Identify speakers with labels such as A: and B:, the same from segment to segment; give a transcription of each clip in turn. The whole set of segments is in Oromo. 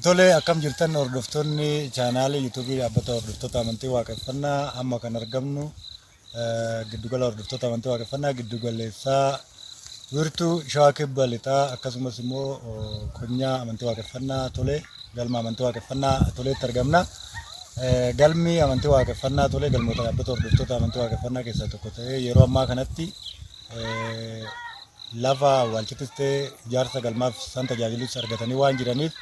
A: Tole, akkam jirtan hordoftoonni chaanaalii yuutuubii dhaabbata hordoftoota amantii waaqeffannaa? Amma kan argamnu giddugala hordoftoota amantii waaqeffannaa giddugaleessaa wiirtuu Shawaa Kibba Lixaa, akkasumas immoo konyaa amantii waaqeffannaa Tole, galma amantii waaqeffannaa Toleetti argamna. Galmi amantii waaqeffannaa Tole galmoota dhaabbata hordoftoota amantii waaqeffannaa keessaa tokko ta'ee, yeroo ammaa kanatti lafa awwaalchittis ta'e ijaarsa galmaaf isaan tajaajilus argatanii waan jiraniif,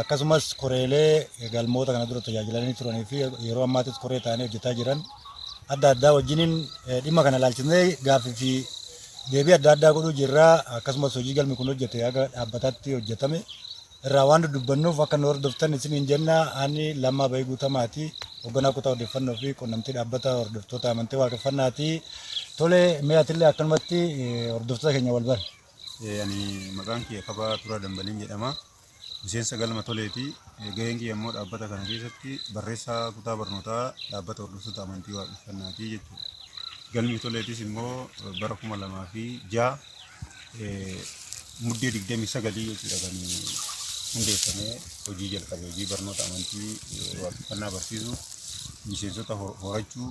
A: akkasumas koreelee galmoota kana dura tajaajilanii turanii fi yeroo ammaattis koree ta'anii hojjetaa jiran adda addaa wajjiniin dhimma kana ilaalchisnee gaaffii fi deebii adda addaa godhuu jirra. Akkasumas hojii galmi kun hojjete haga dhaabbataatti hojjetame irraa waan dudubbannuuf akka nu hordoftan isiniin jenna. Ani Lammaa Bayii Guutamaati. Hoogganaa kutaa odeeffannoo fi quunnamtii dhaabbata hordoftoota amantii waaqeffannaati. Tole, mee atillee akkanumatti hordoftoota keenya wal bari.
B: Ani maqaan kiyya Kabaa Turaa Dambaliin jedhama. Miseensa galma Toleeti. Gaheen kiyya immoo dhaabbata kana keessatti barreessaa kutaa barnootaa dhaabbata hordoftoota amantii waaqeffannaati jechuudha. Galmi Toleetis immoo bara 2006 Muddee 29 jechuudha kan hundeeffamee hojii jalqabe, hojii barnoota amantii waaqeffannaa barsiisuu, miseensota horachuu,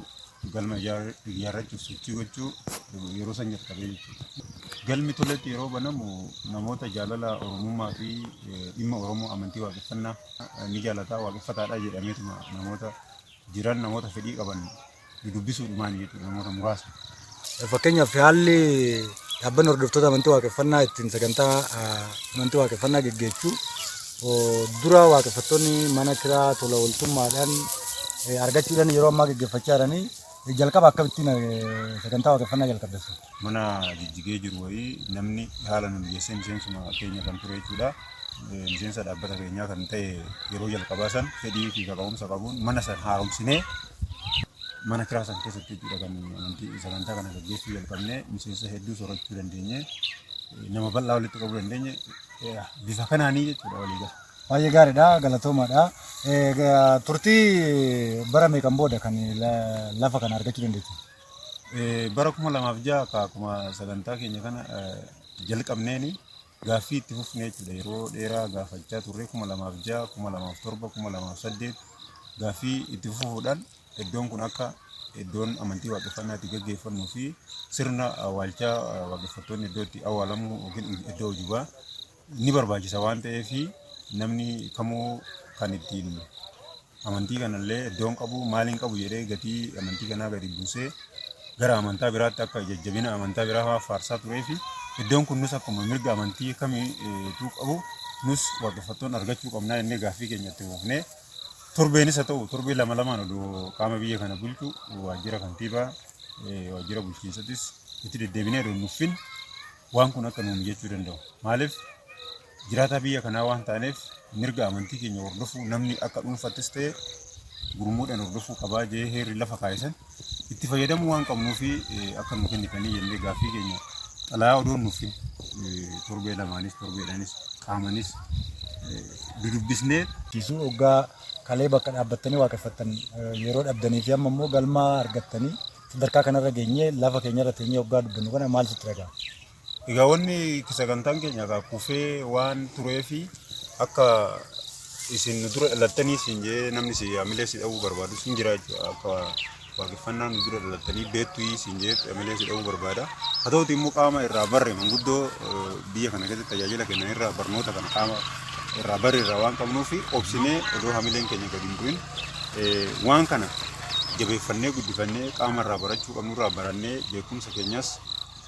B: galma ijaarrachuuf sochii gochuu yeroo san jalqabee jechuudha. Galmi Toleetti yeroo banamu namoota jaalala Oromummaa fi dhimma Oromoo amantii waaqeffannaa ni jaalataa waaqeffataadha jedhameetuma namoota jiran, namoota fedhii qaban dubbisuudhumaan jechuudha, namoota muraasa.
A: Fakkeenyaaf, haalli dhaabbanni hordoftoota amantii waaqeffannaa ittiin sagantaa amantii waaqeffannaa geggeessuu dura waaqeffattoonni mana kiraa tola ooltummaadhaan argachuudhaan yeroo ammaa geggeeffachaa jiranii, jalqaba akkamittiin sagantaa waaqeffannaa jalqabdeessu?
B: Mana jijjigee jiru wayii namni haala nu mijeessee, miseensuma keenya kan ture jechuudha. Miseensa dhaabbata keenyaa kan ta'e yeroo jalqabaa san fedhii fi kaka'umsa qabuun mana san haaromsinee mana kiraa san keessatti jechuudha kan amantii sagantaa kana gaggeessuu jalqabnee, miseensa hedduu sorachuu dandeenye, nama bal'aa walitti qabuu dandeenye bifa kanaanii jechuudha walii gala.
A: Baay'ee gaariidha, galatoomaadha. Turtii bara meeqan booda kan lafa kana argachuu dandeessu?
B: Bara 2006 akkuma sagantaa keenya kana jalqabneeni gaaffii itti fufne jechuudha. Yeroo dheeraa gaafachaa turre, 2006, 2007, 2008 gaaffii itti fufuudhaan iddoon kun akka iddoon amantii waaqeffannaa itti gaggeeffamuu fi sirna awwaalchaa waaqeffattoonni iddoo itti awwaalamuu yookiin iddoo ujubaa ni barbaachisa waan ta'eef, namni kamuu kan ittiin amantii kanallee iddoon qabu maaliin qabu jedhee gatii amantii kanaa gadi buusee gara amantaa biraatti akka jajjabina amantaa biraa faarsaa turee fi iddoon kun nus akkuma mirga amantii kamiituu qabu nus waaqeffattoonni argachuu qabnaa jennee gaaffii keenya itti fufnee, torbeenis haa ta'u torbee lama lamaan odoo qaama biyya kana bulchu, waajjira kantiibaa, waajjira bulchiinsatis itti deddeebinee odoo nuffin waan kun akka nu mijachuu danda'u. Maaliif, jiraataa biyya kanaa waan taaneef mirga amantii keenya hordofuu namni akka dhuunfattis ta'e gurmuudhaan hordofuu qabaa jee heerri lafa kaa'isan itti fayyadamuu waan qabnuu fi akka nu kennitanii jennee gaaffii keenya xalayaa odoo nuffin torbee lamaanis torbeedhaanis qaamanis dudubbisnee.
A: Siisuu hoggaa kalee bakka dhaabbattanii waaqeffattan yeroo dhabdanii fi amma immoo galma argattanii sadarkaa kanarra geenyee lafa keenyarra teenyee hoggaa dubbannu kana maal sitti dhaga'ama?
B: Egaa wanni sagantaan keenya egaa kufee waan tureefi akka isin nu dura dhalattanii isin jee namni si hamilee si dha'uu barbaadu sin jira jechuudha. Akka waaqeffannaa nu dura dhalattanii beektuu isin jee hamilee si dha'uu barbaada. Haa ta'uti immoo qaama irraa barre, manguddoo biyya kana keessatti tajaajila kennan irraa barnoota kana qaama irraa barre irraa waan qabnuufi obsinee odoo hamileen keenya gadi hin bu'in waan kana jabeeffannee guddifannee qaama irraa barachuu qabnu irraa barannee beekumsa keenyas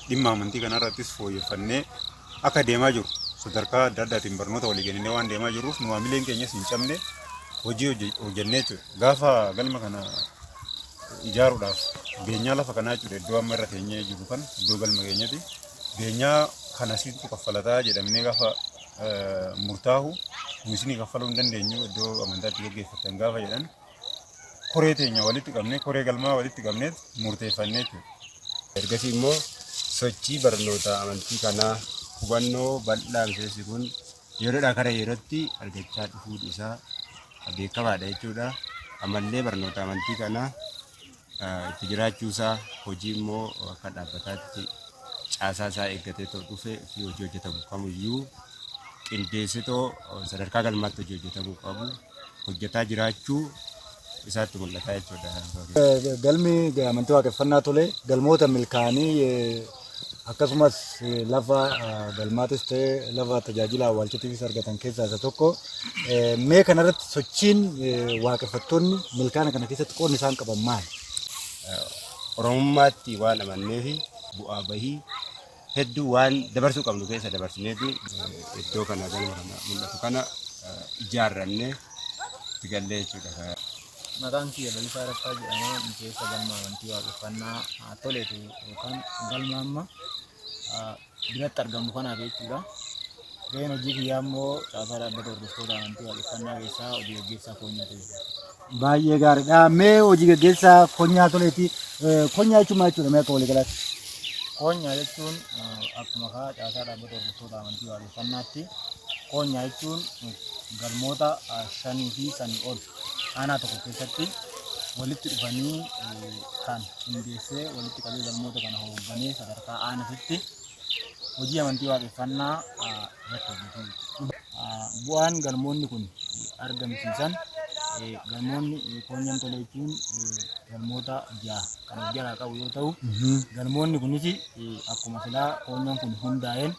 B: dhimma amantii kanarrattis fooyyeffannee akka deemaa jiru sadarkaa adda addaatiin barnoota walii kennee waan deemaa jirruuf nu hamileen keenyas hin cabne, hojii hojjennee jechuudha. Gaafa galma kana ijaaruudhaaf beenyaa lafa kanaa jechuudha, iddoo amma irra teenyee jiru kana iddoo galma keenyati, beenyaa kana situ kaffalataa jedhamnee gaafa murtaahu, nu isinii kaffaluu hin dandeenyu iddoo amantaatti gaggeeffattan gaafa jedhan, koree teenya walitti qabnee, koree galmaa walitti qabneet murteeffannee jechuudha.
C: Ergasii immoo sochii barnoota amantii kanaa hubannoo bal'aa miseensi kun yeroodhaa gara yerootti argachaa dhufuun isaa beekamaadha jechuudha. Ammallee barnoota amantii kanaa itti jiraachuusaa, hojii immoo akka dhaabbataatti caasaa isaa eeggatee too dhufe fi hojii hojjetamu kamiyyuu qindeessitoo sadarkaa galmaatti hojii hojjetamuu qabu hojjetaa jiraachuu isaatti mul'ata jechuudha.
A: Galmi amantii waaqeffannaa tolee galmoota milkaa'anii akkasumas lafa galmaatis ta'ee lafa tajaajila awwaalchatiifis argatan keessaa isa tokko. Mee kanarratti sochiin waaqeffattoonni milkaa'ina kana keessatti qoodni isaan qaban maali?
C: Oromummaatti waan amanneef bu'aa bahii hedduu waan dabarsuu qabnu keessa dabarsineeti iddoo kana galma kana mul'atu kana ijaarrannee itti gallee jechuudha.
D: Maqaan kiyya Lalisaa Raffaa jedhama. Miseensa galma amantii waaqeffannaa toleetu yookaan galma amma biratti argamu kanaaf jechuudha. Gaheen hojii kiyyaa immoo caasaa dhaabbata hordoftoota amantii waaqeffannaa keessaa hojii gaggeessaa koonyaa ta'edha.
A: Baay'ee gaariidha. Mee hojii gaggeessaa koonyaa toleeti. Koonyaa jechuun maal jechuudha mee akka waliigalaatti?
D: Koonyaa jechuun akkuma caasaa dhaabbata hordoftoota amantii waaqeffannaatti koonyaa jechuun galmoota 5 fi 5 ol aanaa tokko keessatti walitti dhufanii kan qindeessee walitti qabee galmoota kana hoogganee sadarkaa aanaatti hojii amantii waaqeffannaa irratti hojjetu jechuudha. Bu'aan galmoonni kun argamsiisan galmoonni koonyaan tolee jechuun galmoota 6 kan of jalaa qabu yoo ta'u, galmoonni kunis akkuma silaa koonyaan kun hundaa'een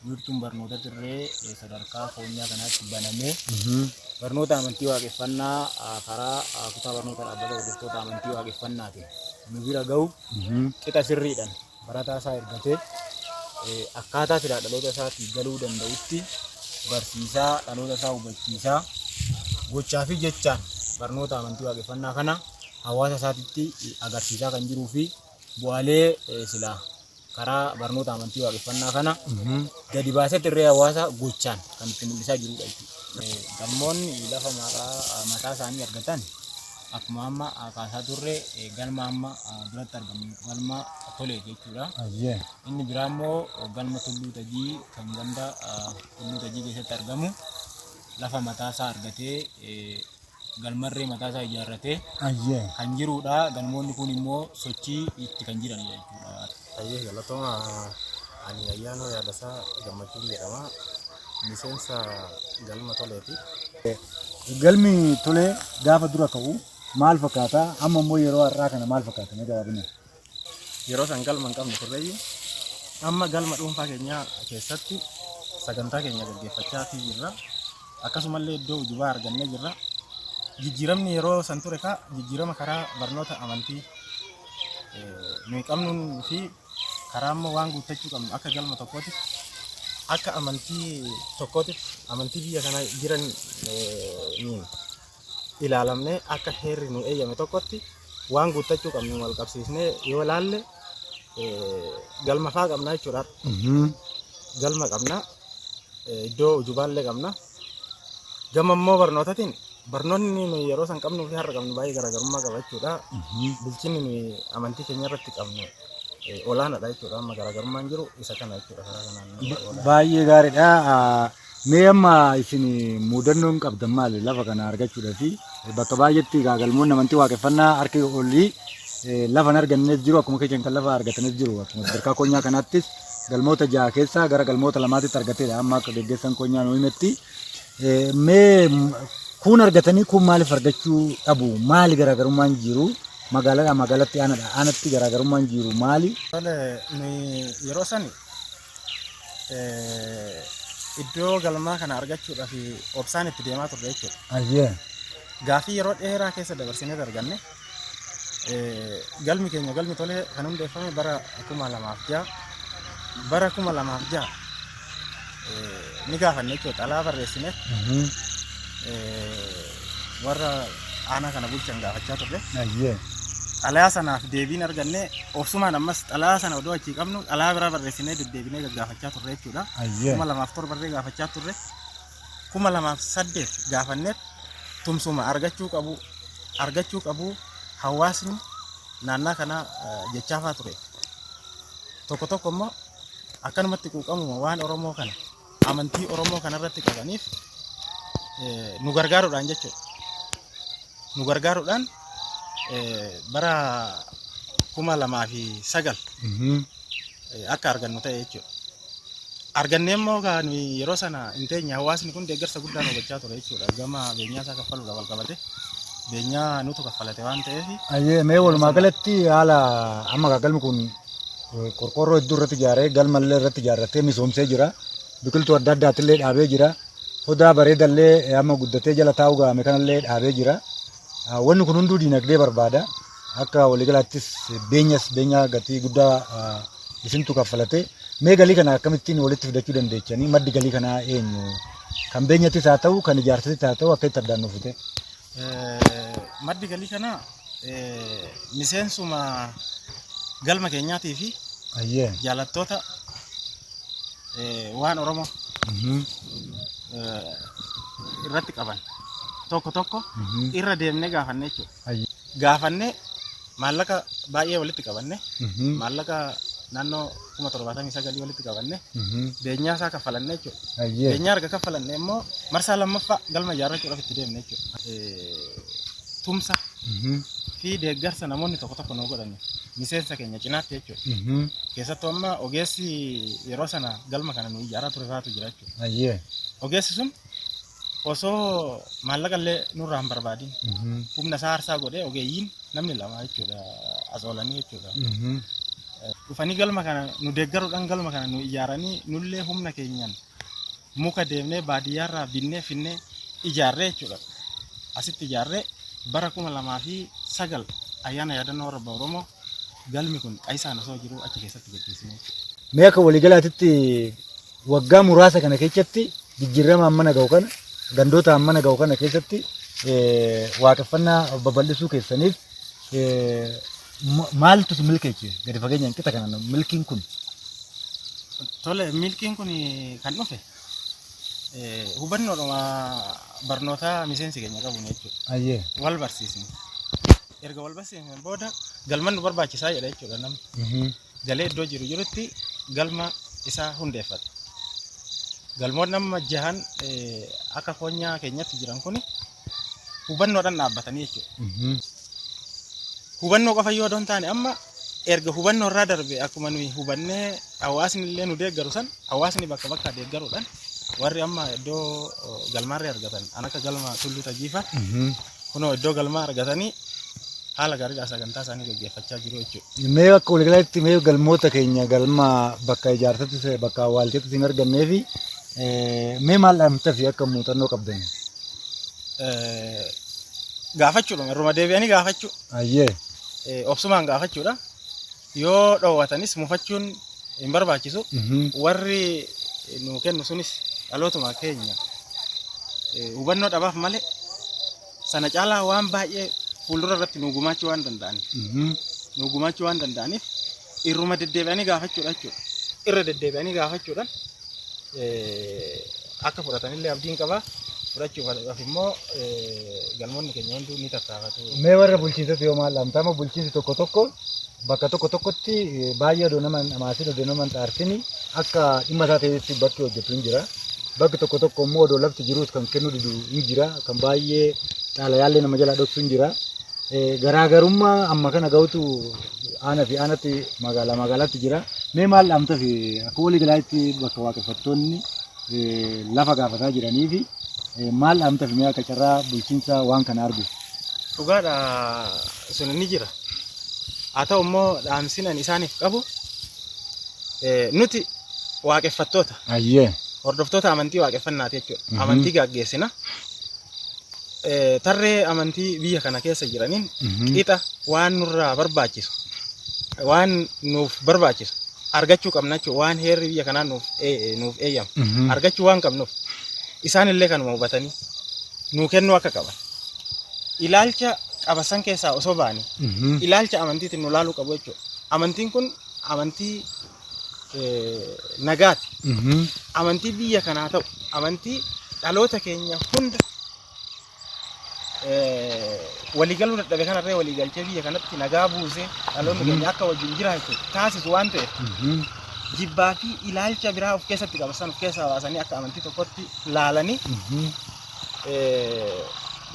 D: wiirtuun barnoota dirree sadarkaa koonyaa kanaatti banamee barnoota amantii waaqeffannaa karaa kutaa barnoota dhaabbata hordoftoota amantii waaqeffannaatiin nu bira ga'u qixa sirriidhaan barataa isaa ergatee akkaataa silaa dhaloota isaatii galuu danda'utti barsiisaa dhaloota isaa hubachiisaa gochaa fi jechaan barnoota amantii waaqeffannaa kana hawaasa isaatitti agarsiisaa kan jiruu fi bu'aalee silaa karaa barnoota amantii waaqeffannaa kana gadi baasee dirree hawaasa gochaan kan itti mul'isaa jirudha jechuudha. Galmoonni lafa mataa isaanii argatan akkuma amma kaasaa turre galma amma biratti argamu galma tolee jechuudha. Inni biraa immoo galma Tulluu Tajii kan ganda Tulluu Tajii keessatti argamu lafa mataa isaa argatee galmarree mataa isaa ijaarratee kan jirudha. Galmoonni kun immoo sochii itti kan jiranidha jechuudha.
E: Ayyee galatooma, ani Ayyaanoo Yaadasaa Gammachuun jedhama. Miseensa galma toleeti.
A: Galmi tolee gaafa dura ka'u maal fakkaata? Amma immoo yeroo har'aa kana maal fakkaata? Mee gabaabinaan.
E: Yeroo san galma hin qabne turreeyyu. Amma galma dhuunfaa keenya keessatti sagantaa keenya gaggeeffachaa jirra. Akkasumallee iddoo ujubaa argannee jirra. Jijjiiramni yeroo san ture jijjiirama karaa barnoota amantii nuyi qabnuun fi karaa immoo waan guuttachuu qabnu akka galma tokkootti akka amantii tokkootti amantii biyya kana jiran ilaalamnee akka heerri nu eeyyame tokkotti waan guuttachuu qabnu wal qabsiisnee yoo ilaalle galma faa qabna jechuudha. Galma qabna, iddoo ujubaallee qabna. Gama immoo barnootaatiin barnoonni nuyi yeroo san qabnuu fi har'a qabnu baay'ee garaagarummaa qaba jechuudha. Bilchinni nuyi amantii keenya irratti qabnu olaanaadha jechuudha. Amma garaagarummaan jiru isa kana jechuudha. Karaa kanaan.
A: Baay'ee gaariidha. Mee amma isin mudannoon qabdan maali lafa kana argachuudhaa fi bakka baay'eetti galmoonni amantii waaqeffannaa harki olii lafa hin argannes jiru akkuma keessan kan lafa argatanis jiru akkuma sadarkaa koonyaa kanaattis galmoota 6 keessaa gara galmoota 2tti argateedha amma akka geggeessan koonyaa nu himetti. Mee kun argatanii kun maaliif argachuu dhabu? Maali garaagarummaan jiru? Magaalaadhaa magaalatti aanaadha aanatti garaagarummaan jiru maali?
E: Tole, yeroo sani iddoo galmaa kana argachuudhaaf obsaan itti deemaa turre jechuudha. Gaaffii yeroo dheeraa keessa dabarsinee arganne galmi keenya galmi tolee kan hundeeffame bara 2006 bara 2006 ni gaafanne jechuudha. Xalaa barreessine warra aanaa kana bulchan gaafachaa turre. Xalayaa sanaaf deebiin arganne obsumaan ammas xalayaa sana odoo achii qabnu xalayaa biraa barreessinee deddeebinee gaggaafachaa turre jechuudha. 2007 gaafachaa turre. 2008 gaafanneet tumsuma argachuu qabu hawaasni naannaa kanaa jechaafaa ture. Tokko tokko immoo akkanumatti quuqamuma waan Oromoo kana amantii Oromoo kanarratti qabaniif nu gargaaruudhaan jechuudha. Nu gargaaruudhaan bara 2009 akka argannu ta'e jechuudha. Argannee immoo kan yeroo sana hin teenye hawaasni kun deeggarsa guddaa nu gochaa ture jechuudha. Gama beenyaa isaa kaffaluudhaan wal qabate beenyaa nutu kaffalate waan ta'eef.
A: Ayyee, mee walumaa galatti haala amma galmi kun qorqoorroo hedduu irratti ijaaree galmallee irratti ijaarratee misoomsee jira. Biqiltuu adda addaatillee dhaabee jira. Odaa bareedallee amma guddatee jala taa'u gaame kanallee dhaabee jira. Wanni kun hunduu diinagdee barbaada. Akka waliigalaattis beenyas beenyaa gatii guddaa isintu kaffalate. Mee galii kana akkamittiin walitti fidachuu dandeechanii? Maddi galii kanaa eenyu? Kan beenyattis haa ta'u, kan ijaarsattis haa ta'u akka itti addaan nuufite.
E: Maddi galii kanaa miseensuma galma keenyaatii fi jaalattoota waan Oromoo irratti qaban tokko tokko irra deemnee gaafanne jechuudha. Gaafannee maallaqa baay'ee walitti qabanne, maallaqa naannoo 79,000 walitti qabanne beenyaa isaa kaffalanne jechuudha. Beenyaa erga kaffalanne immoo marsaa lammaffaa galma ijaarrachuudhaaf itti deemne jechuudha. Tumsa fi deeggarsa namoonni tokko tokko nuu godhan miseensa keenya cinaatti jechuudha. Keessattuu amma ogeessi yeroo sana galma kana nu ijaaraa ture faatu jira jechuudha. Ogeessi sun osoo maallaqa illee nurraa hin barbaadin humna isaa aarsaa godhee ogeeyyiin namni lama jechuudha as oolanii jechuudha. Dhufanii galma kana nu deeggaruudhaan galma kana nu ijaaranii nullee humna keenyaan muka deemnee baadiyyaarraa binnee finnee ijaarree jechuudha. Asitti ijaarree bara 2009 ayyaana yaadannoo warra Oromoo galmi kun qaysaan osoo jiru achi keessatti gaggeessine jechuudha.
A: Mee akka waliigalaatitti waggaa muraasa kana keessatti jijjiirama hammana ga'u kana gandoota hammana ga'u kana keessatti waaqeffannaa babal'isuu keessaniif maaltu milkeeche gadi fageenyaan qixa kana milkiin kun?
E: Tole, milkiin kun kan dhufe hubannoodhuma barnootaa miseensi keenya qabuun jechuudha. Wal barsiisne. Erga wal barsiisne booda galma nu barbaachisaa jedha jechuudha namni. Galee iddoo jiru jirutti galma isaa hundeeffate. Galmoonni amma jahan akka koonyaa keenyatti jiran kun hubannoodhaan dhaabbatanii jechuudha. Hubannoo qofa yoo hin taane amma erga hubannoo irraa darbe akkuma nuyi hubannee hawaasni illee nu deeggaru san hawaasni bakka bakka deeggaruudhaan warri amma iddoo galmaarree argatan an akka galma Tulluu Tajiifa kunoo iddoo galmaa argatanii haala gaariidhaan sagantaa isaanii gaggeeffachaa jiru jechuudha.
A: Mee akka waliigalaatti mee galmoota keenya galma bakka ijaarsattis bakka awwaalchattis hin argannee fi mee maal dhaamta fi akka muuxannoo qabdan?
E: Gaafachuudha, irruma deebi'anii gaafachuu. Obsumaan gaafachuudha. Yoo dhoowwatanis mufachuun hin barbaachisu. Warri nu kennu sunis dhalootuma keenya hubannoo dhabaaf malee sana caalaa waan baay'ee fuuldura irratti nu gumaachuu waan danda'aniif. Nu gumaachuu waan danda'aniif irruma deddeebi'anii gaafachuudha jechuudha. Irra deddeebi'anii gaafachuudhaan akka fudhatanillee abdiin qaba. Fudhachuudhaaf immoo galmoonni keenya hunduu ni tattaafatu.
A: Mee warra bulchiinsatti yoo maal dhaamta? Amma bulchiinsi tokko tokko bakka tokko tokkotti baay'ee odoo nama hamaasin odoo nama hin xaarsini akka dhimma isaa ta'etti bakki hojjetu hin jira. Bakki tokko tokko immoo odoo lafti jirus kan kennu didu hin jira. Kan baay'ee xaalayaallee nama jalaa dhoksu hin jira. Garaagarummaa amma kana ga'utu aanaa fi aanatti magaalaa magaalaatti jira. Mee maal dhaamta fi akka waliigalaatti bakka waaqeffattoonni lafa gaafataa jiranii fi maal dhaamta fi mee akka carraa bulchiinsa waan kana argu?
E: Dhugaadha sun ni jira. Haa ta'u immoo dhaamsin ani isaaniif qabu nuti waaqeffattoota. Hordoftoota amantii waaqeffannaati jechuudha. Amantii gaggeessina. Tarree amantii biyya kana keessa jiraniin qixa waan nurraa barbaachisu waan nuuf barbaachisu argachuu qabna jechuudha. Waan heerri biyya kanaa nuuf eeyyamu argachuu waan qabnuuf isaan illee kanuma hubatanii nuu kennuu akka qaban. Ilaalcha qabasan keessaa osoo ba'anii ilaalcha amantiitiin nu laaluu qabu jechuudha. Amantiin kun amantii nagaati. Amantii biyya kanaa ta'u amantii dhaloota keenya hunda waliigaluu dadhabe kanarree waliigalchee biyya kanatti nagaa buusee dhaloonni keenya akka wajjin jiraatu taasisu waan ta'eef jibbaa fi ilaalcha biraa of keessatti qabasan of keessaa baasanii akka amantii tokkotti laalanii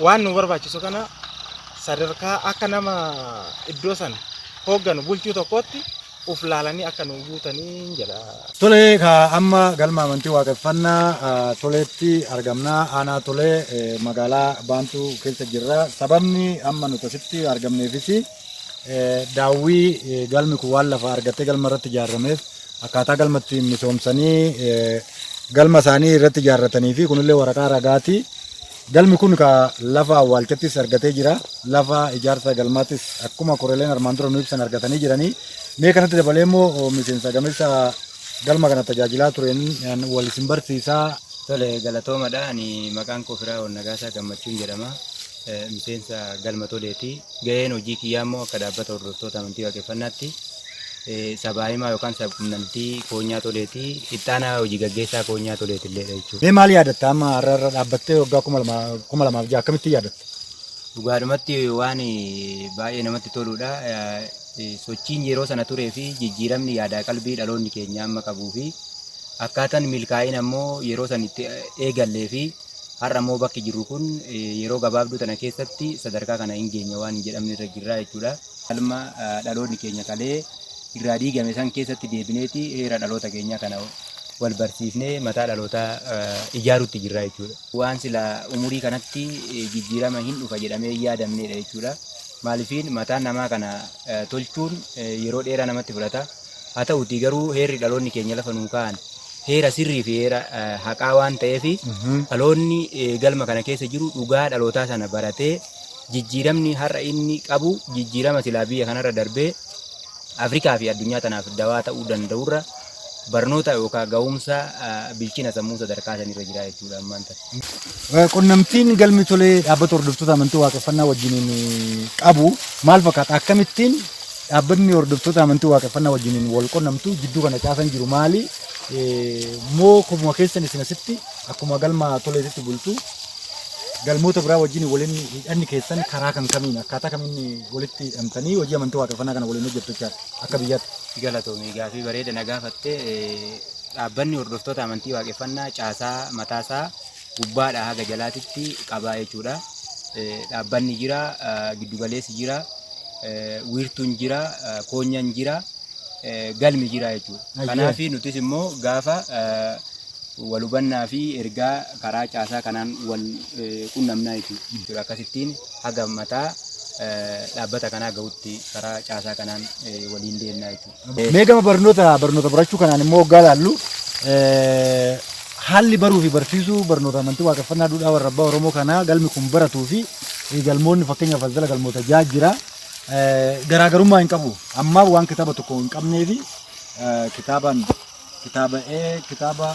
E: waan nu barbaachisu kana sadarkaa akka nama iddoo sana hoogganu bulchuu tokkotti uf laalanii akka nu guutanii jedha.
A: Tolee, ka amma galma amantii waaqeffannaa Toleetti argamnaa. Aanaa Tolee, magaalaa Baantuu keessa jirra. Sababni amma nuti asitti argamneefis daawwii galmi kun waan lafa argatee galma irratti ijaarameef, akkaataa galma ittiin misoomsanii galma isaanii irratti ijaarratanii fi kunillee waraqaa ragaati. Galmi kun ka lafa awwaalchattis argatee jira. Lafa ijaarsa galmaattis akkuma koreeleen armaan dura nu ibsan argatanii jiranii. Mee kanatti dabalee immoo miseensa gameessa galma kana tajaajilaa tureen wal isin barsiisaa.
C: Tole, galatoomadha. Ani maqaan koo Firaa'ol Nagaasaa Gammachuun jedhama. Miseensa galma Toleeti. Gaheen hojii kiyyaa immoo akka dhaabbata hordoftoota amantii waaqeffannaatti sabaa himaa yookaan sabquunnamtii koonyaa Toleeti. Ittaanaa hojii gaggeessaa koonyaa Toleeti illee jechuudha.
A: Mee maal yaadatta amma har'a irra dhaabbattee waggaa 2006 akkamitti yaadatta?
C: Dhugaadhumatti waan baay'ee namatti toludha. Sochiin yeroo sana turee fi jijjiiramni yaadaa qalbii dhaloonni keenya amma qabuu fi akkaataan milkaa'ina immoo yeroo san itti eegallee fi har'a immoo bakki jirru kun yeroo gabaabduu tana keessatti sadarkaa kana hin geenye waan hin jedhamne irra jirra jechuudha. Galma dhaloonni keenya kalee irraa diigame san keessatti deebineeti heera dhaloota keenyaa kana wal barsiifnee mataa dhalootaa ijaaruutti jirra jechuudha. Waan sila umurii kanatti jijjiirama hin dhufa jedhamee hin yaadamnedha jechuudha. Maalifiin mataan namaa kana tolchuun yeroo dheeraa namatti fudhata. Haa ta'utii garuu heerri dhaloonni keenya lafa nuu kaa'an heera sirrii fi heera haqaa waan ta'eef, dhaloonni galma kana keessa jiru dhugaa dhalootaa sana baratee jijjiiramni har'a inni qabu jijjiirama silaa biyya kanarra darbee Afrikaa fi addunyaa tanaaf dawaa ta'uu danda'urra barnoota yookaan ga'umsa bilchina sammuu sadarkaa sanirra jira jechuudha ammaan tana.
A: Qunnamtiin galmi Tolee dhaabbata hordoftoota amantii waaqeffannaa wajjiniin qabu maal fakkaata? Akkamittiin dhaabbatni hordoftoota amantii waaqeffannaa wajjiniin wal qunnamtu? Jidduu kana caasan jiru maali? Moo akkuma keessan isin asitti akkuma galma Toleetitti bultu, galmoota biraa wajjin waliin hidhanni keessan karaa kan kamiin, akkaataa kamiin walitti hidhamtanii hojii amantii waaqeffannaa kana waliin hojjettu jechaadha akka biyyaatti?
C: Galatoomii, gaafii bareeda na gaafatte. Dhaabbanni hordoftoota amantii waaqeffannaa caasaa mataasaa gubbaadhaa haga jalaatitti qabaa jechuudha. Dhaabbanni jira, giddugaleessi jira, wiirtuun jira, koonyaan jira, galmi jira jechuudha. Kanaaf nutis immoo gaafa wal hubannaa fi ergaa karaa caasaa kanaan wal qunnamnaa jechuudha. Akkasittiin haga mataa dhaabbata kanaa gahutti karaa caasaa kanaan waliin deemnaa jechuudha.
A: Mee gama barnoota barachuu kanaan immoo waggaa ilaallu, haalli baruu fi barsiisuu barnoota amantii waaqeffannaa duudhaa warra abbaa Oromoo kanaa galmi kun baratuu fi galmoonni, fakkeenyaaf as jala galmoota ja'a jira. Garaagarummaa hin qabu. Ammaaf waan kitaaba tokko hin qabnee fi kitaabaan kitaaba kitaaba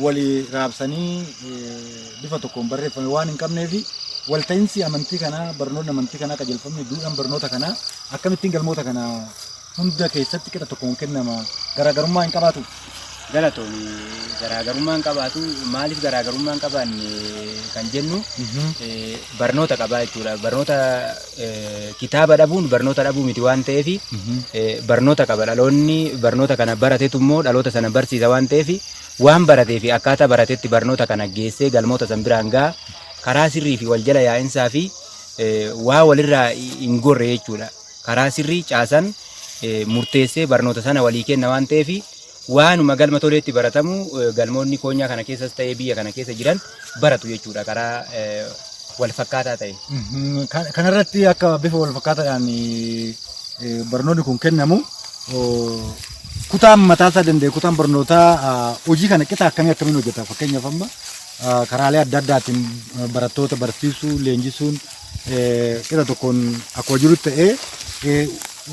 A: walii raabsanii bifa tokkoon barreeffame waan hin qabnee fi walta'iinsi amantii kanaa, barnoonni amantii kanaa, qajeelfamni duudhaan barnoota kanaa akkamittiin galmoota kana hunda keessatti qixa tokkoon kennama? Garaagarummaa hin qabaatu?
C: Galatoomi, garaagarummaa hin qabaatu. Maaliif garaagarummaa hin qabaanne kan jennu, barnoota qabaa jechuudha. Barnoota kitaaba dhabuun barnoota dhabuu miti waan ta'eef barnoota qaba. Dhaloonni barnoota kana baratetu immoo dhaloota sana barsiisa waan ta'eef, waan baratee fi akkaataa baratetti barnoota kana geessee galmoota san biraan gaha. Karaa sirrii fi wal jala yaa'insaa fi waa walirraa hin gorre jechuudha. Karaa sirrii caasan murteessee barnoota sana walii kenna waan ta'eef, waanuma galma Toleetti baratamu galmoonni koonyaa kana keessas ta'ee biyya kana keessa jiran baratu jechuudha karaa wal fakkaataa ta'e.
A: Kanarratti akka bifa wal fakkaataadhaan barnoonni kun kennamu, kutaan mataasaa danda'e, kutaan barnootaa hojii kana qixa akkamii akkamiin hojjeta? Fakkeenyaaf amma karaalee adda addaatiin barattoota barsiisuu, leenjisuun qixa tokkoon akkuma jiru ta'ee,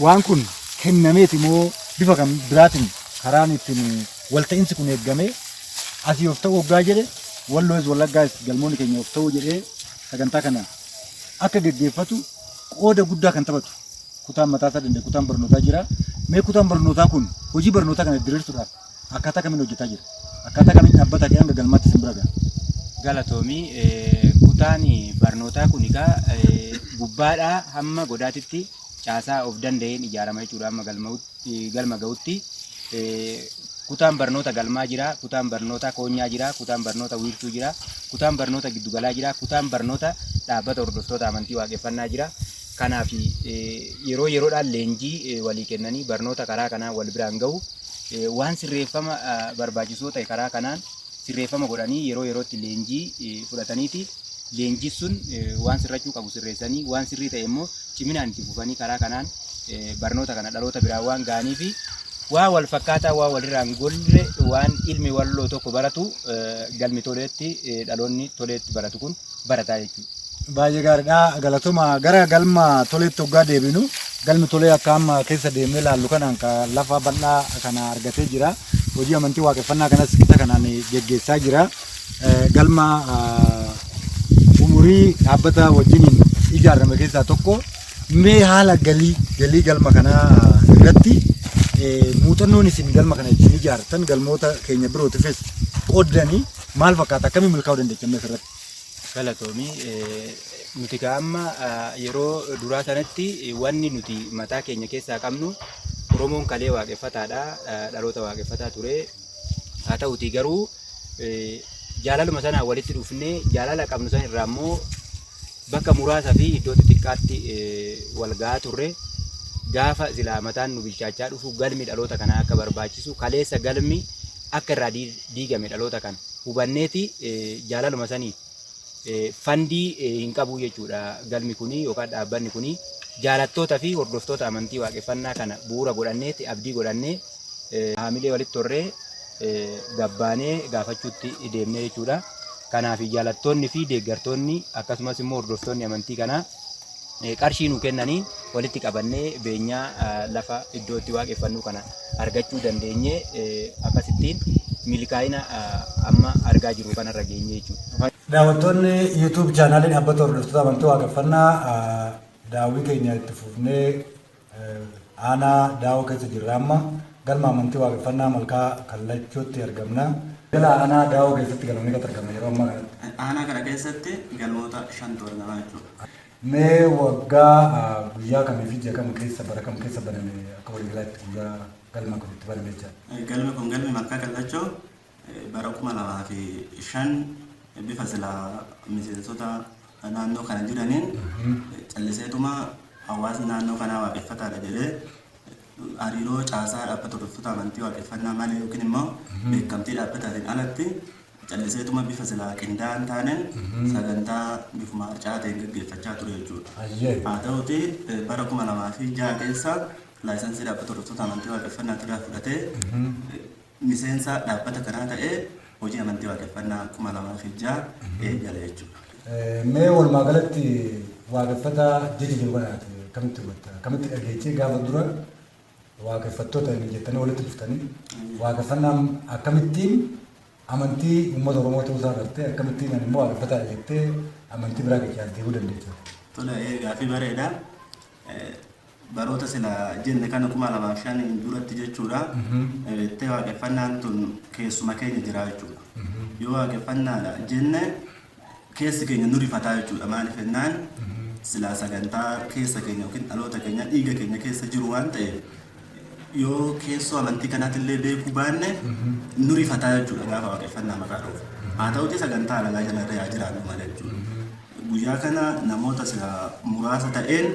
A: waan kun kennameeti moo bifa kan biraatiin karaan ittiin walta'iinsi kun eeggame asii of ta'uu waggaa jedhe, Walloos Wallaggaas galmoonni keenya of ta'uu jedhee sagantaa kana akka geggeeffatu qooda guddaa kan taphatu kutaan mataasaa danda'e, kutaan barnootaa jira. Mee kutaan barnootaa kun hojii barnootaa kana diriirsuudhaaf akkaataa kamiin hojjetaa jira? Akkaataa kamiin dhaabbata kee hanga galmaatti isin bira gaha?
C: Galatoomii, kutaan barnootaa kun egaa gubbaadhaa hamma godaatitti caasaa of danda'een ijaarama jechuudha hamma galma gahutti. Kutaan barnoota galmaa jira, kutaan barnoota koonyaa jira, kutaan barnoota wiirtuu jira, kutaan barnoota giddugalaa jira, kutaan barnoota dhaabbata hordoftoota amantii waaqeffannaa jira.
F: Kanaaf yeroo yeroodhaan leenjii walii kennanii barnoota karaa kanaan wal biraan gahu waan sirreeffama barbaachisoo ta'e karaa kanaan sirreeffama godhanii yeroo yerootti leenjii fudhataniiti leenjii sun waan sirrachuu qabu sirreessanii waan sirrii ta'e immoo ciminaan itti fufanii karaa kanaan barnoota kana dhaloota biraan waan ga'anii fi waa wal fakkaataa waa walirraan golle waan ilmi walloo tokko baratu galmi toleetti dhaloonni toleetti baratu kun barataa jechuudha.
A: Baay'ee gaariidha. Galatuma gara galma toleetti hoggaa deebinu galmi tolee akka amma keessa deemnee ilaallu kanaan lafa bal'aa kana argatee jira. Hojii amantii waaqeffannaa kanas qixa kanaan geggeessaa jira. Galma umurii dhaabbata wajjiniin ijaarame keessaa tokko. Mee haala galii galma kanaa irratti muuxannoon isin galma kana ittiin ijaartan galmoota keenya birootiifis qooddanii maal fakkaata? Akkamiin milkaa'uu dandeenya asirratti?
F: Galatoomii nuti amma yeroo duraa sanatti wanni nuti mataa keenya keessaa qabnu Oromoon kalee waaqeffataadha dhaloota waaqeffataa ture. Haa ta'utii garuu jaalaluma sanaan walitti dhufnee jaalala qabnu san irraa immoo bakka muraasa fi iddoo xixiqqaatti wal gahaa turre. Gaafa silaa mataan nu bilchaachaa dhufu galmi dhaloota kanaa akka barbaachisu kaleessa galmi akka irraa diigame dhaloota kana hubanneeti jaalaluma sanii fandii hin qabu jechuudha galmi kuni yookaan dhaabbanni kuni jaalattoota fi hordoftoota amantii waaqeffannaa kana bu'uura godhanneeti abdii godhannee haamilee walitti horree gabbaanee gaafachuutti deemnee jechuudha. Kanaaf jaalattoonni fi deeggartoonni akkasumas immoo hordoftoonni amantii kanaa qarshii nu kennanii walitti qabannee beenyaa lafa iddoo itti waaqeffannu kana argachuu dandeenye akkasittiin milkaa'ina amma argaa jirru kanarra geenye jechuudha.
A: Daawwattoonni YouTube chaanaalii dhaabbata hordoftoota amantii waaqeffannaa daawwii keenya itti fufnee aanaa daawoo keessa jirra amma galma amantii waaqeffannaa malkaa kallachootti argamna. Jala aanaa daawoo keessatti galmoonni kan argaman yeroo ammaa kanatti.
G: Aanaa kana keessatti galmoota 5 argamaa jechuudha.
A: Mee waggaa guyyaa kamii fi ji'a kam keessa bara kam keessa baname akka waliigalaatti guyyaa galma kun itti baname jechaadha.
G: Galmi kun galmi malkaa kallachoo bara 2005 bifa silaa miseensota naannoo kana jiraniin calliseetuma hawaasni naannoo kanaa waaqeffataadha jedhee hariiroo caasaa dhaabbata hordoftoota amantii waaqeffannaa malee yookiin immoo beekamtii dhaabbataatiin alatti calliseetuma bifa silaa qindaa'aan taaneen sagantaa bifuma harcaa ta'een gaggeeffachaa ture jechuudha. Haa ta'uti bara 2006 keessa laayisansii dhaabbata hordoftoota amantii waaqeffannaa irraa fudhatee miseensa dhaabbata kanaa ta'ee hojii amantii waaqeffannaa 2006 eegale jechuudha.
A: Mee walumaa galatti waaqeffataa jecha jiru kanaati kamitti hubatta? Kamitti dhageechee gaafa dura waaqeffattoota jettanii walitti dhuftanii waaqeffannaan akkamittiin amantii uummata Oromoo ta'uu isaa agartee akkamittiin immoo waaqeffataa jettee amantii biraa keessa deemuu dandeessa?
G: Tole gaaffii bareeda. Baroota sila jenne kana 2005 duratti jechuudha. Itti waaqeffannaan tun keessuma keenya jira jechuudha. Yoo waaqeffannaadha jenne keessi keenya nu rifataa jechuudha. Maaliif jennaan silaa sagantaa keessa keenya yookiin dhaloota keenya dhiiga keenya keessa jiru waan ta'eef yoo keessoo amantii kanaatillee beekuu baanne nu rifataa jechuudha gaafa waaqeffannaa maqaa dhufu. Haa ta'uti sagantaa alagaa jalarra yaa jiraannu malee jechuudha. Guyyaa kana namoota silaa muraasa ta'een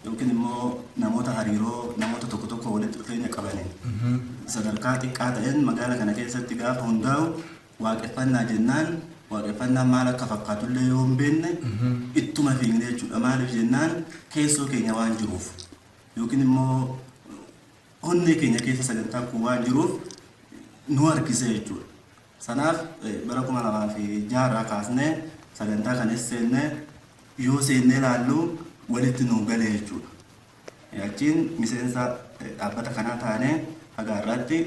G: yookiin immoo namoota hariiroo namoota tokko tokko walitti dhufeenya qabaniin sadarkaa xiqqaa ta'een magaala kana keessatti gaafa hundaa'u waaqeffannaa jennaan waaqeffannaan maal akka fakkaatullee yoo hin beekne ittuma fiigne jechuudha. Maaliif jennaan keessoo keenya waan jiruuf yookiin immoo onnee keenya keessa sagantaan kun waan jiruuf nu harkise jechuudha. Sanaaf bara 2006 irraa kaasnee sagantaa kanas seennee yoo seennee ilaallu walitti nu galee jechuudha. Achiin miseensa dhaabbata kanaa taanee haga har'aatti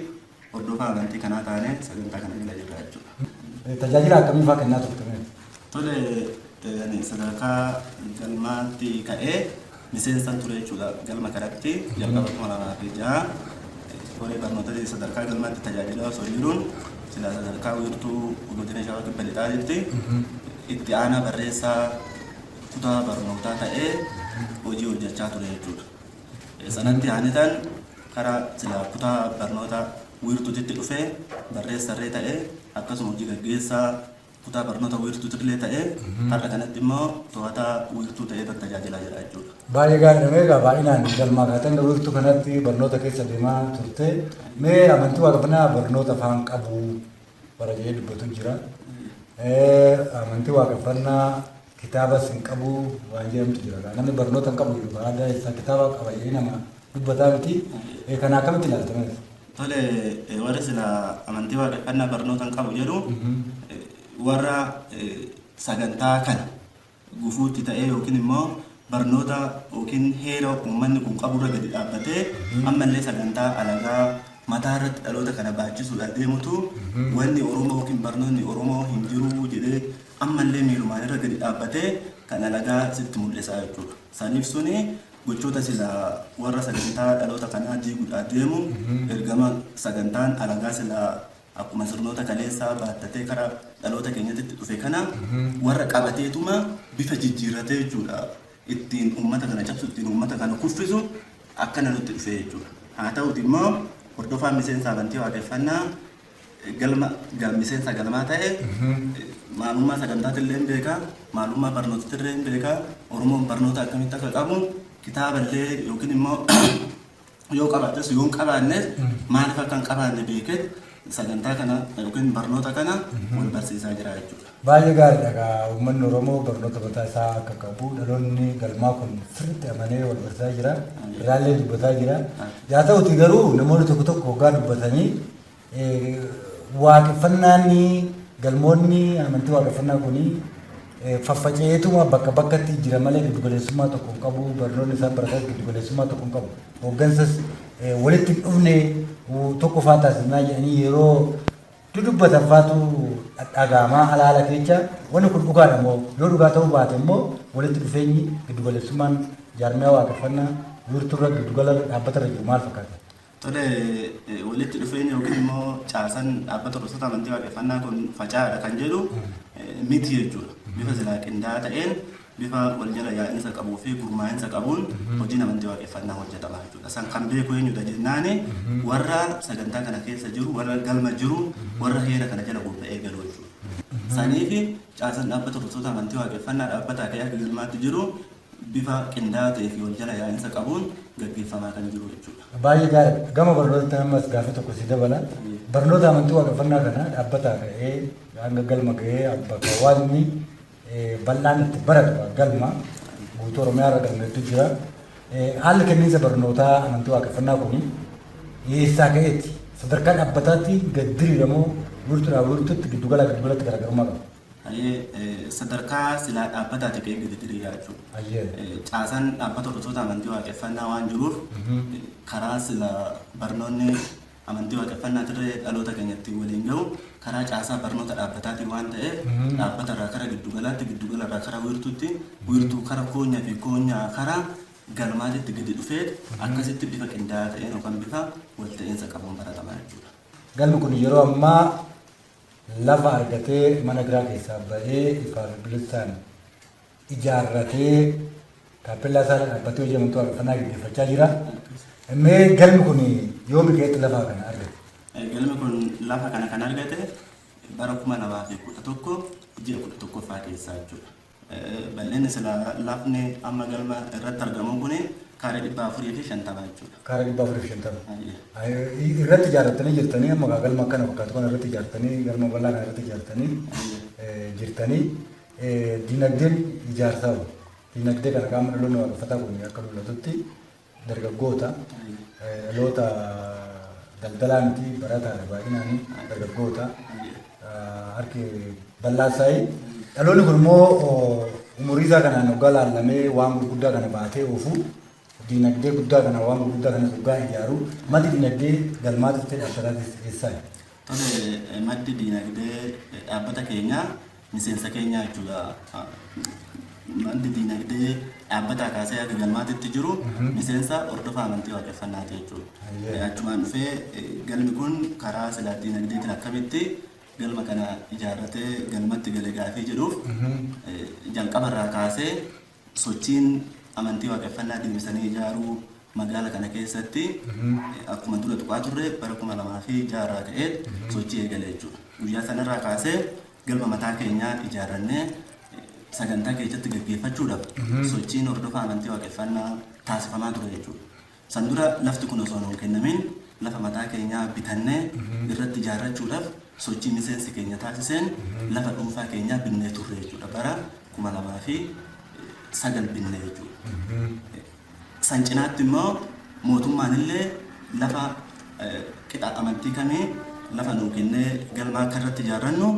G: hordofaa amantii kanaa taanee sagantaa kana jala jirra jechuudha.
A: Tajaajila akkamii fa'aa kennaa turte?
G: Tole sadarkaa galmaatti ka'ee miseensa ture jechuudha. Galma kanatti jalqaba 2006 horii barnoota sadarkaa galmaatti tajaajila osoo jiruun silaa sadarkaa wiirtuu godina Shawaa Kibba Lixaatitti itti aanaa barreessaa kutaa barnootaa ta'ee hojii hojjechaa ture jechuudha. Sanatti aanetaan karaa silaa kutaa barnoota wiirtuutitti dhufee barreessarree ta'ee akkasuma hojii gaggeessaa kutaa barnoota wiirtuutillee ta'ee har'a kanatti immoo to'ataa wiirtuu ta'ee tajaajilaa jira jechuudha.
A: Baay'ee gaariidha. Mee egaa baay'inaan galmaa kaatee hanga wiirtuu kanatti barnoota keessa deemaa turte. Mee amantii waaqeffannaa barnoota afaan qabu bara jedhee dubbatu jira. Amantii waaqeffannaa kitaabas hin qabu waan jedhamtu jira. Namni barnoota hin qabu jedhu aadaa isaa kitaaba qaba jedhee nama dubbataa miti. Kana akkamitti ilaalta?
G: Tole, warri sila amantii waaqeffannaa barnoota hin qabu jedhu warra sagantaa kana gufuutti ta'ee yookiin immoo barnoota yookiin heera uummanni kun qaburra gadi dhaabbatee ammallee sagantaa alagaa mataa irratti dhaloota kana baachisuudhaan deemutu wanni Oromoo yookiin barnoonni Oromoo hin jiru jedhee ammallee miilumaan irra gadi dhaabbatee kan alagaa sitti mul'isaa jechuudha. Saniif suni gochoota sila warra sagantaa dhaloota kanaa diiguudhaan deemu ergama sagantaan alagaa sila akkuma sirnoota kaleessaa baattatee karaa dhaloota keenyatti dhufe kana warra qabateetuma bifa jijjiirratee jechuudha. Ittiin uummata kana cabsu, ittiin uummata kana kuffisu akkana nutti dhufe jechuudha. Haa ta'uti immoo hordofaan miseensa amantii waaqeffannaa galma miseensa galmaa ta'e maalummaa sagantaatillee hin beekaa, maalummaa barnootatillee hin beekaa, Oromoon barnoota akkamitti akka qabu kitaaballee yookiin immoo yoo qabaattes yoo hin qabaannes maaliif akka hin qabaanne beekee sagantaa kana yookiin barnoota kana wal barsiisaa jira jechuudha.
A: Baay'ee gaariidha egaa uummanni Oromoo barnoota mataa isaa akka qabu dhaloonni galmaa kun sirriitti amanee wal barsiisaa jira. Irraallee dubbataa jira. Haa ta'uti garuu namoonni tokko tokko hoggaa dubbatanii waaqeffannaan galmoonni amantii waaqeffannaa kuni faffaca'eetuma bakka bakkatti jira malee giddugaleessummaa tokko hin qabu. Barnoonni isaan baratas giddugaleessummaa tokko hin qabu. Hooggansas walitti hin dhufne tokko faa taasisnaa jedhanii yeroo dudubbatan faatu dhaga'amaa haala keessa wanni kun dhugaadha moo yoo dhugaa ta'uu baate immoo walitti dhufeenyi giddugaleessummaan jaarmiyaa waaqeffannaa wiirtuurra giddugala dhaabbatarra jiru maal fakkaata?
G: Tole, walitti dhufeenya yookiin immoo caasan dhaabbata hordoftoota amantii waaqeffannaa kun faca'aadha kan jedhu miti jechuudha. Bifa silaa qindaa'aa ta'een bifa wal jala yaa'insa qabuu fi gurmaa'insa qabuun hojiin amantii waaqeffannaa hojjetama jechuudha. San kan beeku eenyudha jennaani warra sagantaa kana keessa jiru, warra galma jiru, warra heera kana jala bobba'ee galu jechuudha. Saniif caasan dhaabbata hordoftoota amantii waaqeffannaa dhaabbataa ka'ee akka galmaatti jiru bifa qindaa'aa ta'ee fi wal jala yaa'insa qabuun gaggeeffamaa kan jiru jechuudha.
A: Baay'ee gaariidha. Gama barnoota ammas gaaffii tokko si dabala. Barnoota amantii waaqeffannaa kana dhaabbataa ka'ee hanga galma ga'ee bakka hawaasni bal'aan itti baratu galma guutuu Oromiyaa irra galmeetu jira. Haalli kenniinsa barnootaa amantii waaqeffannaa kuni eessaa ka'eeti? Sadarkaa dhaabbataatti gad diriiramoo wiirtuudhaa wiirtuutti giddugalaa giddugalatti garaagarummaa qaba?
G: Sadarkaa silaa dhaabbataatti ka'ee gadi diriiraa jechuudha. Caasaan dhaabbata hordoftoota amantii waaqeffannaa waan jiruuf karaa sila barnoonni amantii waaqeffannaa tirree dhaloota keenyatti waliin gahu karaa caasaa barnoota dhaabbataatiin waan ta'eef dhaabbata irraa kara giddugalaatti, giddugala irraa kara wiirtuutti, wiirtuu kara koonyaa fi koonyaa kara galmaatitti gadi dhufee akkasitti bifa qindaa'aa ta'een yookaan bifa walta'iinsa qabuun baratamaa jechuudha.
A: Galmi kun yeroo ammaa lafa argatee mana biraa keessaa ba'ee ifaa fi bilisaan ijaarratee taappellaa isaa dhaabbatee hojii amantii waaqeffannaa gaggeeffachaa jira. Mee galmi kun yoomi ka'etti lafa kana argate?
G: Galmi kun lafa kana kan argate bara 2011 ji'a 11ffaa keessaa jechuudha. Bal'inni sila lafni amma galma irratti argamu kun kaaree 450 jechuudha.
A: Kaaree 450. Irratti ijaarratanii jirtanii amma galma akkana fakkaatu kana irratti ijaartanii galma bal'aa kana irratti ijaartanii jirtanii dinagdeen ijaarsaa dinagdee kana qaama dhaloonni waaqeffataa kun akka mul'atutti dargaggoota dhaloota daldalaa miti barataadha baay'inaan dargaggoota harki bal'aa isaanii dhaloonni kun immoo umurii isaa kanaan hoggaa laallamee waan gurguddaa kana baatee oofu dinagdee guddaa kana waan gurguddaa kana hoggaa ijaaru maddi dinagdee galmaatis ta'e dhaabbataatis eessaa?
G: Tole, maddi dinagdee dhaabbata keenyaa miseensa keenyaa jechuudha. Maddi dinagdee dhaabbataa kaasee haga galmaatitti jiru miseensa hordofaa amantii waaqeffannaati jechuudha. Achumaan dhufee galmi kun karaa silaa dinagdeetiin akkamitti galma kana ijaarratee galmatti gale gaafii jedhuuf jalqabarraa kaasee sochiin amantii waaqeffannaa deebisanii ijaaruu magaala kana keessatti akkuma dura tuqaa turre bara 2006 irraa ka'ee sochii eegale jechuudha. Guyyaa sanarraa kaasee galma mataa keenyaa ijaarrannee sagantaa keessatti gaggeeffachuudhaaf sochiin hordofaa amantii waaqeffannaa taasifamaa ture jechuudha. San dura lafti kun osoo nuun kennamin lafa mataa keenyaa bitannee irratti ijaarrachuudhaaf sochii miseensi keenya taasiseen lafa dhuunfaa keenyaa binnee turre jechuudha. Bara 2009 binnee jechuudha. San cinaatti immoo mootummaan illee lafa qixa amantii kamii lafa nuu kennee galma akka irratti ijaarrannu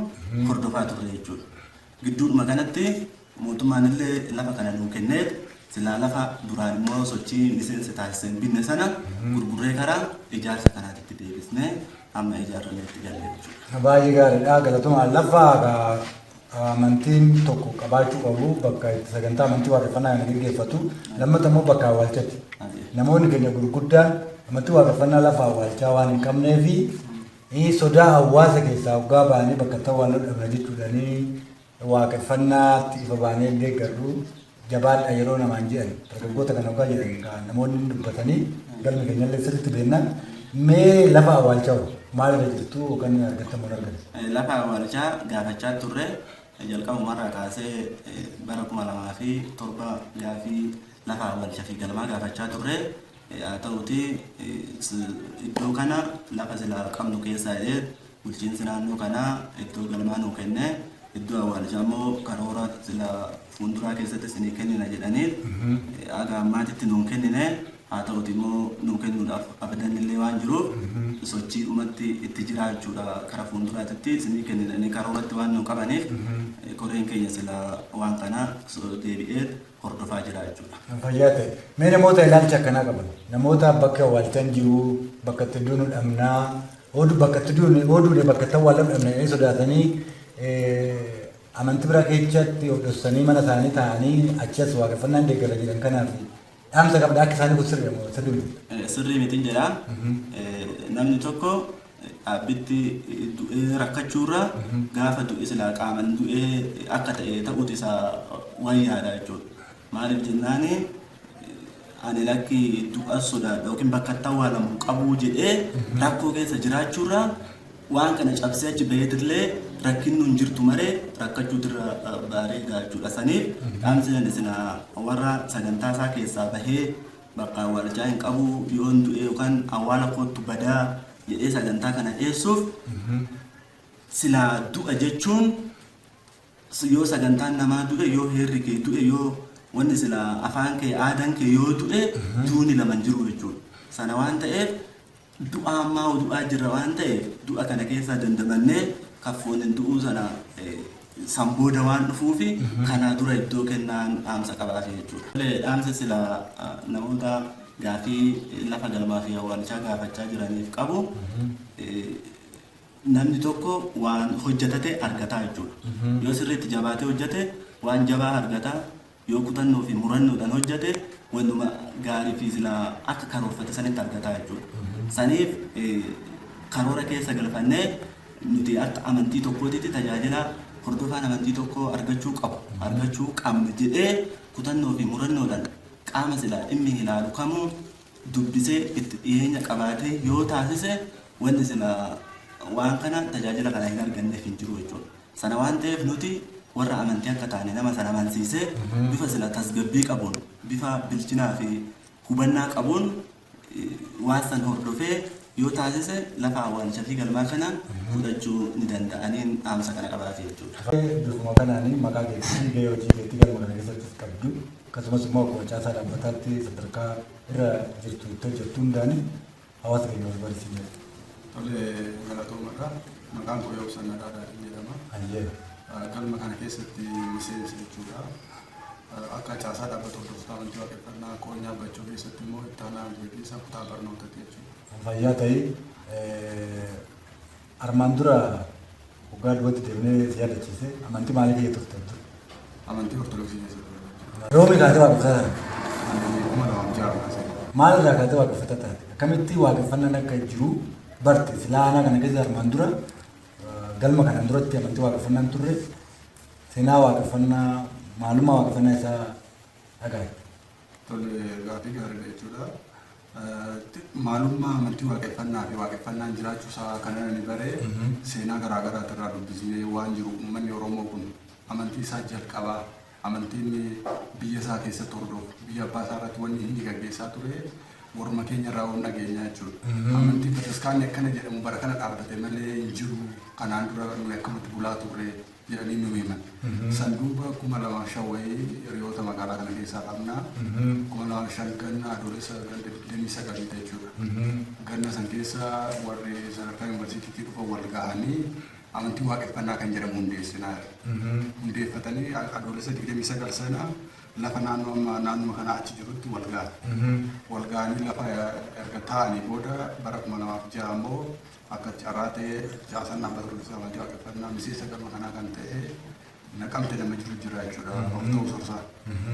G: hordofaa turre jechuudha. Gidduudhuma kanatti mootummaan illee lafa kana nuu kennee silaa lafa duraan immoo sochii miseensi taasiseen binne sana gurgurree karaa ijaarsa kanaatti deebisnee amma ijaarrannee itti galle jechuudha.
A: Baay'ee gaariidha. Galatoomaa lafa amantiin tokko qabaachuu qabu bakka itti sagantaa amantii waaqeffannaa kana gaggeeffatu lammata immoo bakka awwaalchaatti. Namoonni keenya gurguddaan amantii waaqeffannaa lafa awwaalchaa waan hin qabnee fi sodaa hawaasa keessaa hoggaa ba'anii bakka itti awwaaluu dhabna jechuudhaanii waaqeffannaatti ifa baanee illee garuu jabaadha yeroo namaan jedhan dargaggoota kana hoggaa jedhan namoonni dubbatanii galma keenya illee sirriitti beeknaan mee lafa awwaalchaa maal irra jirtu yookaan argattamu hin argatte?
G: Lafa awwaalchaa gaafachaa turre jalqabumarraa kaasee bara 2007 gaafii lafa awwaalchaa fi galmaa gaafachaa turre. Haa ta'uti iddoo kana lafa silaa qabnu keessaa jedhee bulchiinsi naannoo kanaa iddoo galmaa nuu kennee iddoo awwaalchaa immoo karoora silaa fuulduraa keessatti isinii kennina jedhaniif haga ammaatitti nuun kennine. Haa ta'uti immoo nuu kennuudhaaf abadan illee waan jiruuf sochii dhumatti itti jira jechuudha. Kara fuulduraatti isinii kenninanii karooratti waan nuu qabaniif koreen keenya silaa waan kana deebi'ee hordofaa jira jechuudha.
A: Fayyaa ta'e. Mee namoota ilaalcha akkanaa qaban namoota bakka awwaalchaan jiru bakka itti duunu dhabnaa oduu bakka itti duunu oduudhe bakka itti awwaalan dhabnaa sodaatanii amantii biraa keessatti of dhoksanii mana isaanii taa'anii achas waaqeffannaan deeggara jedhan kanaaf dhaamsa qabda akka isaanii kun sirrii moo sirrii miti?
G: Sirrii mitiin jedha. Namni tokko dhaabbitti du'ee rakkachuurra gaafa du'e silaa qaaman du'ee akka ta'e ta'uutu isaa wayyaadha jechuudha. Maaliif jennaani ani lakki du'a sodaadha yookiin bakka itti awwaalamu qabuu jedhee rakkoo keessa jiraachuurra waan kana cabsee achi baheetillee rakkinni hin jirtu malee rakkachuutirra bareeda jechuudha. Saniif dhaamsi isin warra sagantaa isaa keessaa bahee bakka awwaalchaa hin qabu yoon du'e yookaan awwaala kootu badaa jedhee sagantaa kana dhiyeessuuf silaa du'a jechuun yoo sagantaan namaa du'e yoo heerri kee du'e yoo wanni silaa afaan kee aadaan kee yoo du'e duuni lama hin jiru jechuudha. Sana waan ta'eef du'a ammaa du'aa jirra waan ta'eef du'a kana keessaa dandamannee kaffoon hin du'uu sana san booda waan dhufuufi kanaa dura iddoo kennaan dhaamsa qabaafi jechuudha. Dhaamsa silaa namoota gaafii lafa galmaa fi awwaalchaa gaafachaa jiraniif qabu namni tokko waan hojjetate argataa jechuudha. Yoo sirriitti jabaatee hojjete waan jabaa argataa, yoo kutannoo fi murannoodhaan hojjete wannuma gaarii fi silaa akka karoorfate sanitti argataa jechuudha. Saniif karoora keessa galfannee nuti akka amantii tokkootitti tajaajila hordofaan amantii tokkoo argachuu qabu argachuu qabna jedhee kutannoo fi murannoodhaan qaama silaa dhimmi ilaalu kamuu dubbisee itti dhiyeenya qabaatee yoo taasise wanni silaa waan kana tajaajila kana hin arganneef hin jiru jechuudha. Sana waan ta'eef nuti warra amantii akka taane nama sana amansiisee bifa sila tasgabbii qabuun bifa bilchinaa fi hubannaa qabuun waan san hordofee yoo taasise lafa awwaalcha fi galmaa kana fudhachuu ni danda'aniin dhaamsa kana qabaate jechuudha.
A: Bifuma kanaanii maqaa keetii gahee hojii keetii galma kana keessatti qabdu akkasumas immoo akkuma caasaa dhaabbataatti sadarkaa irra jirtu itti hojjettu hundaani hawaasa keenya wal barsiisuu.
H: Tole galatoomadha. Maqaan koo Yoobsan Nagaadhaan jedhama. Galma kana keessatti miseensa jechuudha. Akka caasaa dhaabbata hordoftoota amantii waaqeffannaa koonyaa bachuu keessatti immoo itti aanaa gaggeessaa kutaa barnootaati jechuudha.
A: Fayyaa ta'ii armaan dura waggaa duubatti deemnee si yaadachiise amantii maalii keessa turte?
H: Amantii Ortodoksii keessa ture.
A: Roomi kaatee waaqeffataa taate?
H: Ani 2006 kaasee.
A: Maal irraa kaatee waaqeffataa taate? Akkamitti waaqeffannaan akka jiru barte? Silaa aanaa kana keessa armaan dura galma kanaan duratti amantii waaqeffannaan turre seenaa waaqeffannaa maalummaa waaqeffannaa isaa dhagaye.
H: Tole gaaffii gaariidha jechuudha. Maalummaa amantii waaqeffannaa fi waaqeffannaan jiraachuu isaa kan inni baree seenaa garaa garaati irraa dubbisnee waan jiru uummanni Oromoo kun amantii isaa jalqabaa amantiin biyya isaa keessatti hordofu biyya abbaa isaa irratti wanni inni gaggeessaa ture warma keenya irraa waan dhageenyaa jechuudha. Amantiin bataskaanni akkana jedhamu bara kana dhaabbate malee hin jiru kanaan dura nuyi akkamatti bulaa turre jedhanii nu himan. Sanduuqa 2005 wayii hiriyoota magaalaa kana keessaa qabna. 2005 ganna adoolessa ganda 29 jechuudha. Ganna san keessa warri sadarkaa yuunivarsiitiitti dhufan wal gahanii amantii waaqeffannaa kan jedhamu hundeessinaa. Hundeeffatanii adoolessa 29 sana lafa naannoo amma naannoo kana achi jirutti wal gahan. Wal gahanii lafa erga taa'anii booda bara 2006 immoo akka carraa ta'ee caasaan dhaabbata hordoftoota amantii waaqeffannaa miseensa galma kanaa kan ta'e Naqamte nama jiru jira jechuudha. Of ta'uu sorsaa.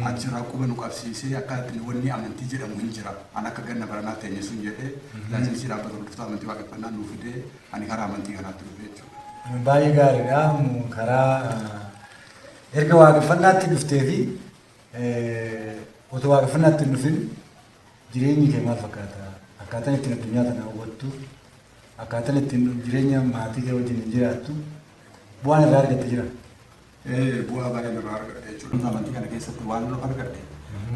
H: Achirraa quba nu qabsiisee akka wanni amantii jedhamu hin jira. An akka ganna baranaa teenye sun jedhee laayinsii dhaabbata hordoftoota amantii waaqeffannaa nuu fidee ani karaa amantii kanaatti dhufe jechuudha.
A: Baay'ee gaariidha. Karaa erga waaqeffannaatti dhuftee fi otoo waaqeffannaatti hin dhufin jireenyi kee maal fakkaata? Akkaataan ittiin addunyaa tana hawwattu, akkaataan ittiin jireenya maatii kee wajjin jiraattu bu'aan irraa argatte jira.
H: Bu'aa baay'ee irraa argadhe jechuudha. Amantii kana keessatti waan nuuf argadhe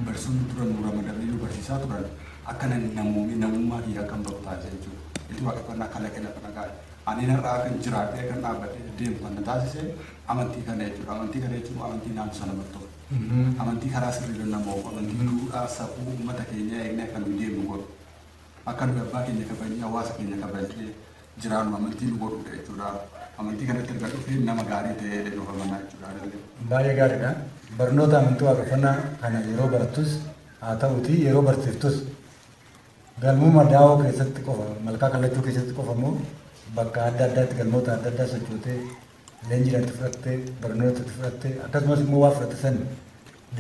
H: barsiisonni turan nu ramadamanii nu barsiisaa turan akka namoonni namummaa kiyya akka hin bahu taasise jechuudha. Itti waaqeffannaa kalaqee lafa nagaa. Ani har'aa kan jiraadhee kan dhaabbadhee deemu kan na taasise amantii kana jechuudha. Amantii kana jechuun amantii naamusa namatti tolu. Amantii karaa sirrii nama oofu, amantii duudhaa safuu uummata keenyaa eegnee akka nuyi deemnu godhu. Akka nuyi abbaa keenya kabajnee hawaasa keenya kabajnee jiraannu amantii nu godhudha jechuudha. Amantii kanatti erga dhufee nama gaarii ta'ee dhufa manaa jechuudha.
A: Baay'ee gaariidha. Barnoota amantii waaqeffannaa kana yeroo barattus haa ta'uutii yeroo barsiiftus galmuma daawoo keessatti qofa malkaa kallachuu keessatti qofa immoo bakka adda addaatti galmoota adda addaa sochootee leenjii itti fudhattee barnoota itti fudhattee akkasumas immoo waa fudhatte san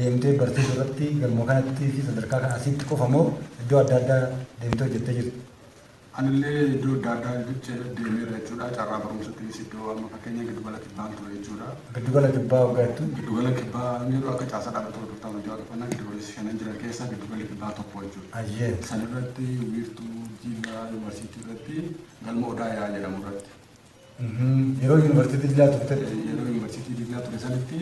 A: deemtee barsiisuu irratti galmoo kanatti fi sadarkaa kana asitti qofa immoo iddoo adda addaa deemtee hojjettee jirti.
H: Anillee iddoo adda addaa deemeera jechuudha. Carraa barumsattinis iddoo amma fakkeenya giddugala kibbaan ture jechuudha.
A: Giddugala kibbaa waggaa jettu?
H: Giddugala kibbaa yeroo akka caasaa dhaabbata hordoftoota amantii waaqeffannaa giddugala shanan jiran keessaa giddugalli kibbaa tokko jechuudha. San irratti wiirtuu Jilaa yuunivarsiitii irratti galma Odaa Yaa jedhamu irratti.
A: Yeroo yuunivarsiitii Jilaa turte?
H: Yeroo yuunivarsiitii Jilaa ture sanitti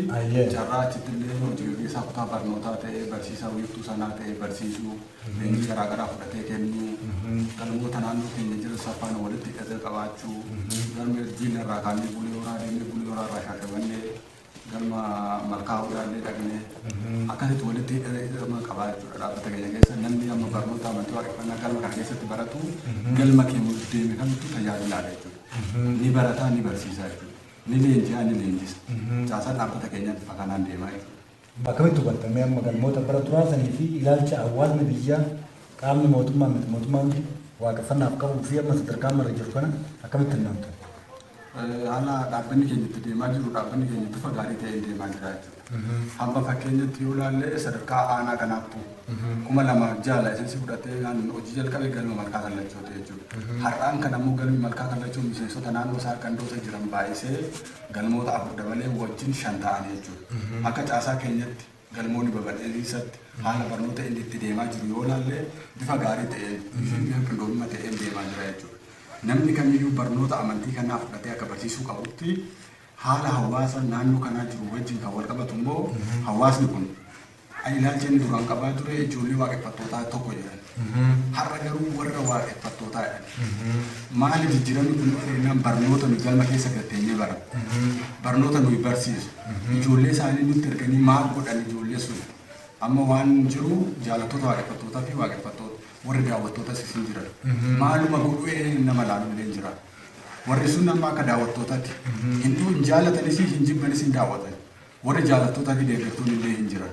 H: carraa achitti illee hojii gaggeessaa kutaa barnootaa ta'ee barsiisaa wiirtuu sanaa ta'ee barsiisuu leenjii garaa garaa fudhatee kennuu galmoota naannoo keenya jiran saffaan walitti hidhata qabaachuu galma Jilaa irraa kaanee Bulee Horaa deemnee Bulee Horaa irraa Shaashamannee galma Malkaa Hodhaa dhaqnee akkasitti walitti hidhama qabaa jechuudha. Dhaabbata keenya keessa namni amma barnoota amantii waaqeffannaa galma kana keessatti baratu galma keenya deeme kamittuu tajaajilaadha jechuudha. Ni barataa ni barsiisaa jechuudha. Ni leenji'aa ni leenjisa. Caasaan dhaabbata keenyaa bifa kanaan deemaa jechuudha.
A: Akkamitti hubattamee amma galmoota bara turaa sanii fi ilaalcha hawaasni biyyaa qaamni mootummaa miti mootummaa hundi waaqeffannaaf qabuu fi amma sadarkaa amma irra jiru kana akkamitti tilmaamta?
H: Haala dhaabbanni keenya itti deemaa jiru dhaabbanni keenya bifa gaarii ta'een deemaa jira jechuudha. Amma fakkeenyatti yoo ilaalle sadarkaa aanaa kanaattu 2006 laayinsensii fudhatee kan hojii jalqabe galma malkaa kallachooti jechuudha. Har'aan kan ammoo galmi malkaa kallachoo miseensota naannoo isaa gandoota jiran baay'isee galmoota 4 dabalee wajjin 5 ta'anii jechuudha. Akka caasaa keenyatti galmoonni babal'insaatti haala barnoota inni itti deemaa jiru yoo ilaalle bifa gaarii ta'een bifa qindoomina ta'een deemaa jira jechuudha. Namni kamiyyuu barnoota amantii kanaa fudhatee akka barsiisuu qabutti haala hawaasa naannoo kanaa jiru wajjin kan wal qabatu immoo hawaasni kun ilaalcha inni duraan qabaa ture ijoollee waaqeffattootaa tokko jedhan. Har'a garuu warra waaqeffattootaa jedhan. Maali jijjiiramni kun dhufe jennaan barnoota nuyi galma keessa gatteenyee baranna. Barnoota nuyi barsiisu. Ijoollee isaanii nutti erganii maal godhan ijoollee sun. Amma waan jiru jaalattoota waaqeffattootaa fi waaqeffattoota warri daawwattootas isin jiran. Maaluma godhuu nama laalu illee jira. Warri sun amma akka daawwattootaatti hin jaalatanis hin jibbanis hin daawwatan. Warri jaalattootaa fi deeggartoonni illee hin jiran.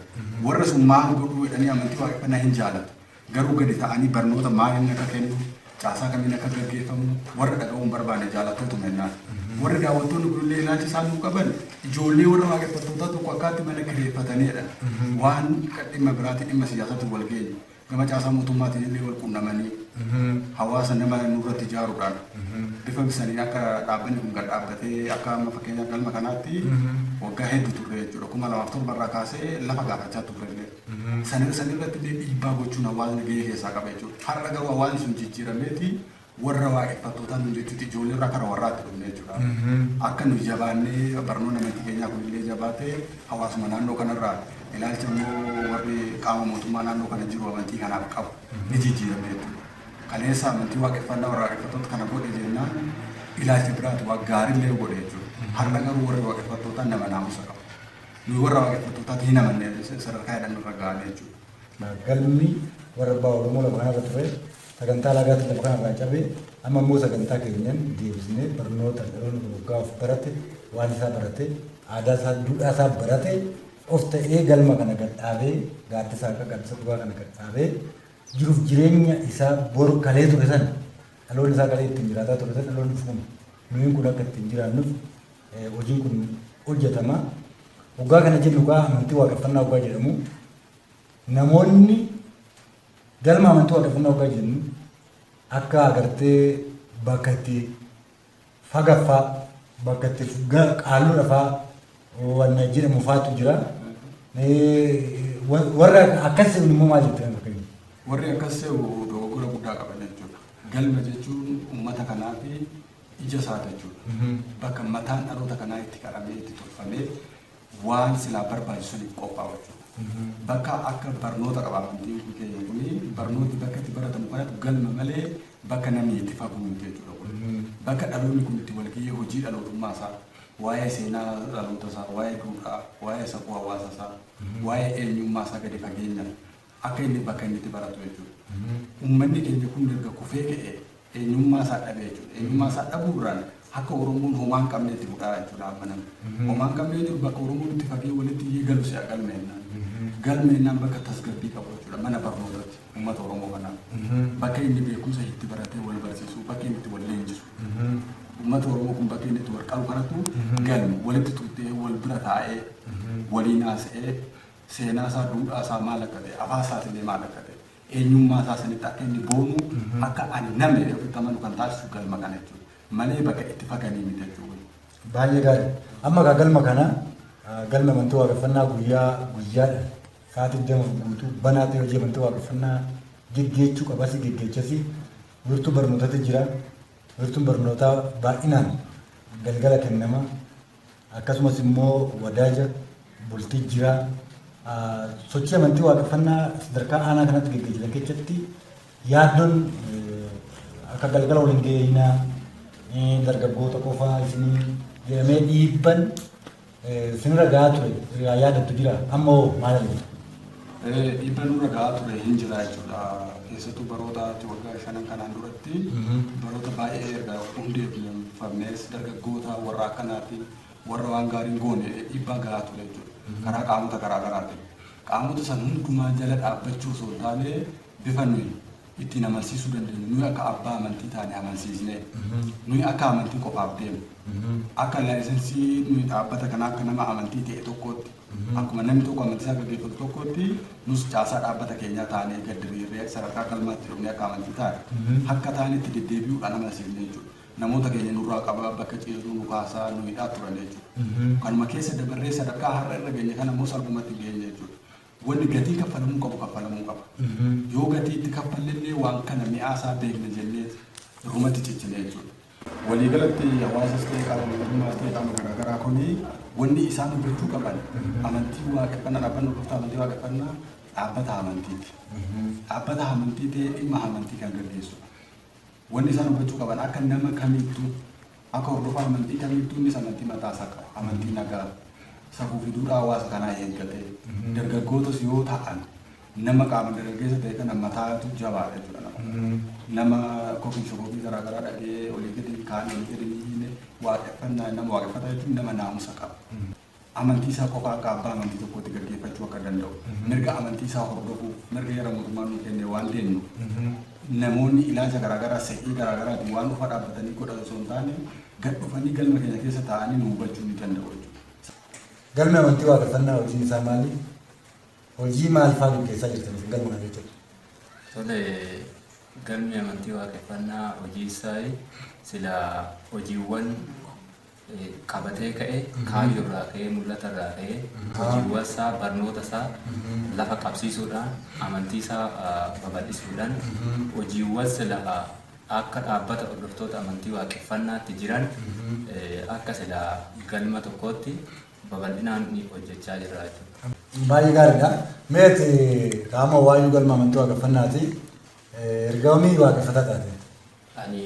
H: Warri sun maal godhuu jedhanii amantii waaqeffannaa hin jaalatu. Garuu gadi ta'anii barnoota maaliin akka kennu, caasaa kamiin akka gaggeeffamu warra dhaga'uu hin barbaanne jaalattootuma jennaan. Warri daawwattoonni kunillee ilaalcha isaan nuu qaban ijoollee warra waaqeffattootaa tokko akkaatti mana kireeffataniidha. Waan dhimma biraatiin dhimma siyaasaatti wal geenye. Gama caasaa mootummaatiin illee wal quunnamanii hawaasa nama nurratti ijaaruudhaan bifa bisanii akka dhaabbanni kun gad dhaabbatee akka amma fakkeenyaaf galma kanaatti Waggaa hedduu turre jechuudha. 2007 irraa kaasee lafa gaafachaa turre illee. Sanirratti illee dhiibbaa gochuun hawaasni gahee keessaa qaba jechuudha. Har'a garuu hawaasni sun jijjiirameeti warra waaqeffattootaa nu jechuutti ijoollee irraa kara warraatti dhufne jechuudha. Akka nu jabaannee barnoonni amantii keenyaa kunillee jabaatee hawaasuma naannoo kanarraa ilaalcha immoo warri qaama mootummaa naannoo kana jiru amantii kanaaf qabu ni jijjiirame jechuudha. Kaleessa amantii waaqeffannaa warra waaqeffattoota kana godhe jennaan ilaalcha biraati waa gaariillee godhe jechuudha. Har'a garuu warri waaqeffattootaa nama naamusa qabu. Nuyi warra waaqeffattootaatti hin amanne sadarkaa jedhan irra ga'ame jechuudha.
A: Galmi warra abbaa Oromoo lafa kanarra ture sagantaa alaagaatti lafa kanarraa cabe amma immoo sagantaa keenyan deebisnee barnoota dhaloonni kun waggaa of barate waan isaa barate aadaa isaa duudhaa isaa barate of ta'ee galma kana gad dhaabee gaaddisa akka gaaddisa dhugaa kana gad dhaabee jiruuf jireenya isaa boru kalee ture sana dhaloonni isaa kalee ittiin jiraataa ture sana dhaloonni kun nuyi kun akka ittiin jiraannuuf hojiin kun hojjetama. Waggaa kana jennu egaa amantii waaqeffannaa waggaa jedhamu namoonni galma amantii waaqeffannaa waggaa jennu akka agartee bakka itti fagaffaa bakka itti qaalluu dhafaa wanna jedhamu faatu jira. Warra akkas se'u immoo maal jettan fakkeenya?
H: Warri akkas se'u dogoggora guddaa qaban jechuudha. Galma jechuun uummata kanaa fi ija isaa jechuudha. Bakka mataan dhaloota kanaa itti qaramee itti tolfamee waan silaa barbaachisaniif qophaa'u jechuudha. Bakka akka barnoota qaba amantiin kun keenya kuni barnooti bakka itti baratamu kanatti galma malee bakka namni itti faguu miti jechuudha kun. Bakka dhaloonni kun itti walgahee hojii dhalootummaa isaa waa'ee seenaa dhaloota isaa, waa'ee duudhaa, waa'ee safuu hawaasa isaa, waa'ee eenyummaa isaa gadi fageenyaan akka inni bakka inni itti baratu jechuudha. Uummanni keenya kun erga kufee ka'ee eenyummaa isaa dhabe jechuudha. Eenyummaa isaa dhabuurraan akka Oromoon homaa hin qabne itti fudhaa jechuudha amma namni. Homaa hin qabne jechuun bakka Oromoon itti fagee walitti iyyee galu si'a galmeennaan. Galmeennaan bakka tasgabbii qabu jechuudha mana barnootaatti uummata Oromoo kanaaf. Bakka inni beekumsa itti baratee wal barsiisu, bakka inni itti wal leenjisu. Uummata Oromoo kun bakka inni itti wal qabu kanattu galma walitti tuutee wal bira taa'ee waliin haasa'ee seenaa isaa duudhaa isaa maal akka ta'e afaan isaatillee maal akka ta'e eenyummaa isaa sanitti akka inni boonu akka ani nama ofitti amanu kan taasisu galma kana jechuudha. Malee bakka itti faganii miti jechuudha.
A: Baay'ee gaarii. Amma egaa galma kana galma amantii waaqeffannaa guyyaa guyyaadha. Sa'aatii 20 guutuu banaa ta'e hojii amantii waaqeffannaa geggeechuu qabas geggeechasi wiirtuu barnootatu jira. Wiirtuun barnootaa baay'inaan galgala kennama. Akkasumas immoo wadaaja bultii jira. Sochii amantii waaqeffannaa sadarkaa aanaa kanatti geggeessitan keessatti yaaddoon akka galgala waliin ga'inaa dargaggoota qofaa isinii jedhamee dhiibban isinirra gahaa ture yaadattu jira. Amma hoo maal argita?
H: Dhiibban nurra gahaa ture hin jira jechuudha. Keessattuu baroota waggaa 5 kanaan duratti baroota baay'ee erga hundeeffamees dargaggoota warra akkanaatti warra waan gaarii goone dhiibbaa gahaa ture jechuudha. Karaa qaamota garaa garaatiin. Qaamota san hundumaa jala dhaabbachuu osoo hin taane bifa nuyi ittiin amansiisuu dandeenyu nuyi akka abbaa amantii taane amansiisnee nuyi akka amantii qofaaf deemnu akka laayisensii nuyi dhaabbata kanaa akka nama amantii ta'e tokkootti akkuma namni tokko amantii isaa gaggeeffatu tokkootti nus caasaa dhaabbata keenyaa taanee gad diriirree sadarkaa galmaatti dhufnee akka amantii taane akka taanetti deddeebi'uudhaan amansiifne jechuudha. Namoota keenya nurraa qabaa bakka ciisuu nu kaasaa nu hidhaa turan jechuudha. Kanuma keessa dabarree sadarkaa har'a irra geenye kana immoo salphumatti geenye jechuudha. Wanni gatii kaffalamuu qabu kaffalamuu qaba. Yoo gatii itti kaffallee waan kana mi'aa isaa beekna jennee irrumatti cichine jechuudha. Waliigalatti hawaasas ta'e qaama mootummaas ta'e qaama garaagaraa kuni wanni isaan hubachuu qaban amantii waaqeffannaa dhaabbanni hordoftoota amantii waaqeffannaa dhaabbata amantiiti. Dhaabbata amantii ta'ee dhimma amantii kan gaggeessudha. Wanni isaan hubachuu qaban akka nama kamittuu akka hordofaa amantii kamittuu innis amantii mataa isaa qaba. Amantii nagaa safuu fi duudhaa hawaasa kanaa eeggatee dargaggootas yoo ta'an nama qaama dargaggeessa ta'e kana mataatu jabaadha jechuudha nama. Nama kofii shokofii garaagaraa dhagee olii gadi kaan olii gadi hin waaqeffannaa nama waaqeffataa jechuun nama naamusa qaba. Amantii isaa qofa akka abbaa amantii tokkootti gaggeeffachuu akka danda'u mirga amantii isaa hordofuu mirga heera mootummaan nuu kenne waan deemnu namoonni ilaalcha garaagaraa se'ii garaagaraatiin waan dhufa dhaabbatanii godhatu osoo hin taane gad dhufanii galma keenya keessa taa'anii nu hubachuu ni danda'u jechuudha.
A: Galmi amantii waaqeffannaa hojiin isaa maali? Hojii maal fa'aa gaggeessaa jirtan isin galma kana jechuudha?
I: Tole galmi amantii waaqeffannaa hojii isaa sila hojiiwwan qabatee ka'e kaayyoo irraa ka'ee mul'ata irraa ka'ee hojiiwwan isaa barnoota isaa lafa qabsiisuudhaan amantii isaa babal'isuudhaan hojiiwwan sila akka dhaabbata hordoftoota amantii waaqeffannaatti jiran akka sila galma tokkootti babal'inaan ni hojjechaa jirra jechuudha.
A: Baay'ee gaariidha. Meeti qaama waayyuu galma amantii waaqeffannaati. Ergamii waaqeffataa taate.
I: Ani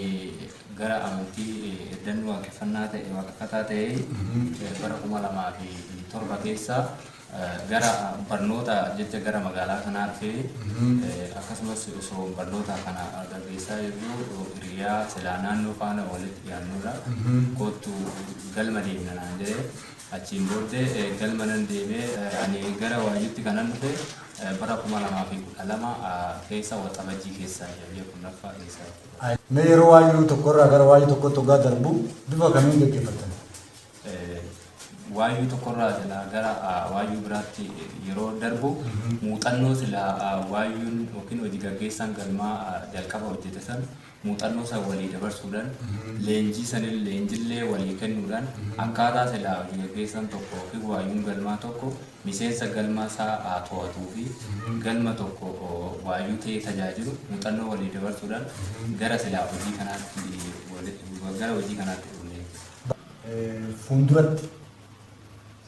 I: gara amantii eddannoo waaqeffannaa ta'e waaqeffataa ta'e bara 2007 keessa gara barnoota jecha gara magaalaa kanaa dhufee akkasumas osoo barnoota kana gaggeessaa jirru hiriyaa silaa naannoo faana walitti dhiyaannudha. Kottu galma deemna naan jedhee achiin booddee galma nan deemee ani gara waayyuutti kanan dhufe bara 2012 keessa waxabajjii keessa ji'a 10ffaa keessa.
A: Mee yeroo waayyuu tokkorraa gara waayyuu tokkotti hoggaa darbu bifa kamiin gaggeeffattan?
I: Waayyuu tokkorraa silaa gara waayyuu biraatti yeroo darbu muuxannoo silaa waayyuun yookiin hojii gaggeessaan galmaa jalqaba hojjete san muuxannoo san walii dabarsuudhaan leenjii sanil leenjillee walii kennuudhaan akkaataa silaa hojii gaggeessaan tokko yookiin waayyuun galmaa tokko miseensa galma isaa to'atuu fi galma tokko waayyuu ta'ee tajaajilu muuxannoo walii dabarsuudhaan gara silaa hojii kanaatti gara hojii kanaatti dhufne.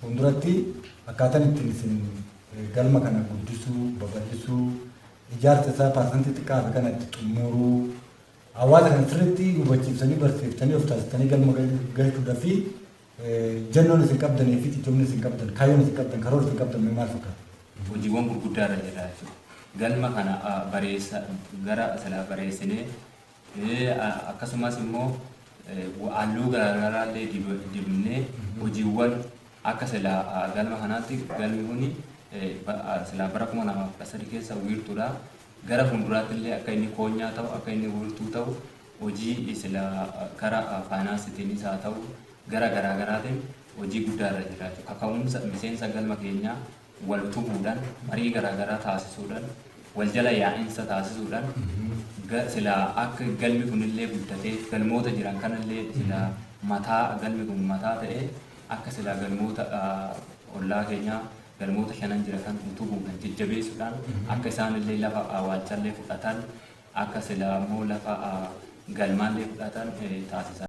A: Fuulduratti akkaataan ittiin isin galma kana guddisuu, babal'isuu, ijaarsa isaa parsantii xiqqaa fi kana itti xumuruu, hawaasa kana sirriitti hubachiiftanii barsiiftanii of taasistanii galma galchuudhaa fi jannoon isin qabdanii fi cichoomni isin qabdan, kaayyoon isin qabdan, karoora isin qabdan maal fakkaata?
I: Hojiiwwan gurguddaa irra jira jechuudha. Galma kana bareessa gara silaa bareessinee akkasumas immoo halluu garaagaraa illee dibnee hojiiwwan akka silaa galma kanaatti galmi kuni silaa bara 2013 keessa wiirtuudha. Gara fuulduraatti illee akka inni koonyaa ta'u, akka inni wiirtuu ta'u hojii silaa gara faayinaansiitiinis haa ta'u gara garaagaraatiin hojii guddaa irra jira jechuudha. Kaka'umsa miseensa galma keenyaa wal tubuudhaan marii garaagaraa taasisuudhaan wal jala yaa'insa taasisuudhaan silaa akka galmi kunillee guddatee galmoota jiran kanallee silaa mataa galmi kun mataa ta'ee akka silaa galmoota ollaa keenyaa galmoota shanan jira kan utubuudhaan jajjabeessuudhaan akka isaanillee lafa awwaalchallee fudhatan akka silaa immoo lafa galmaallee fudhatan taasisaa.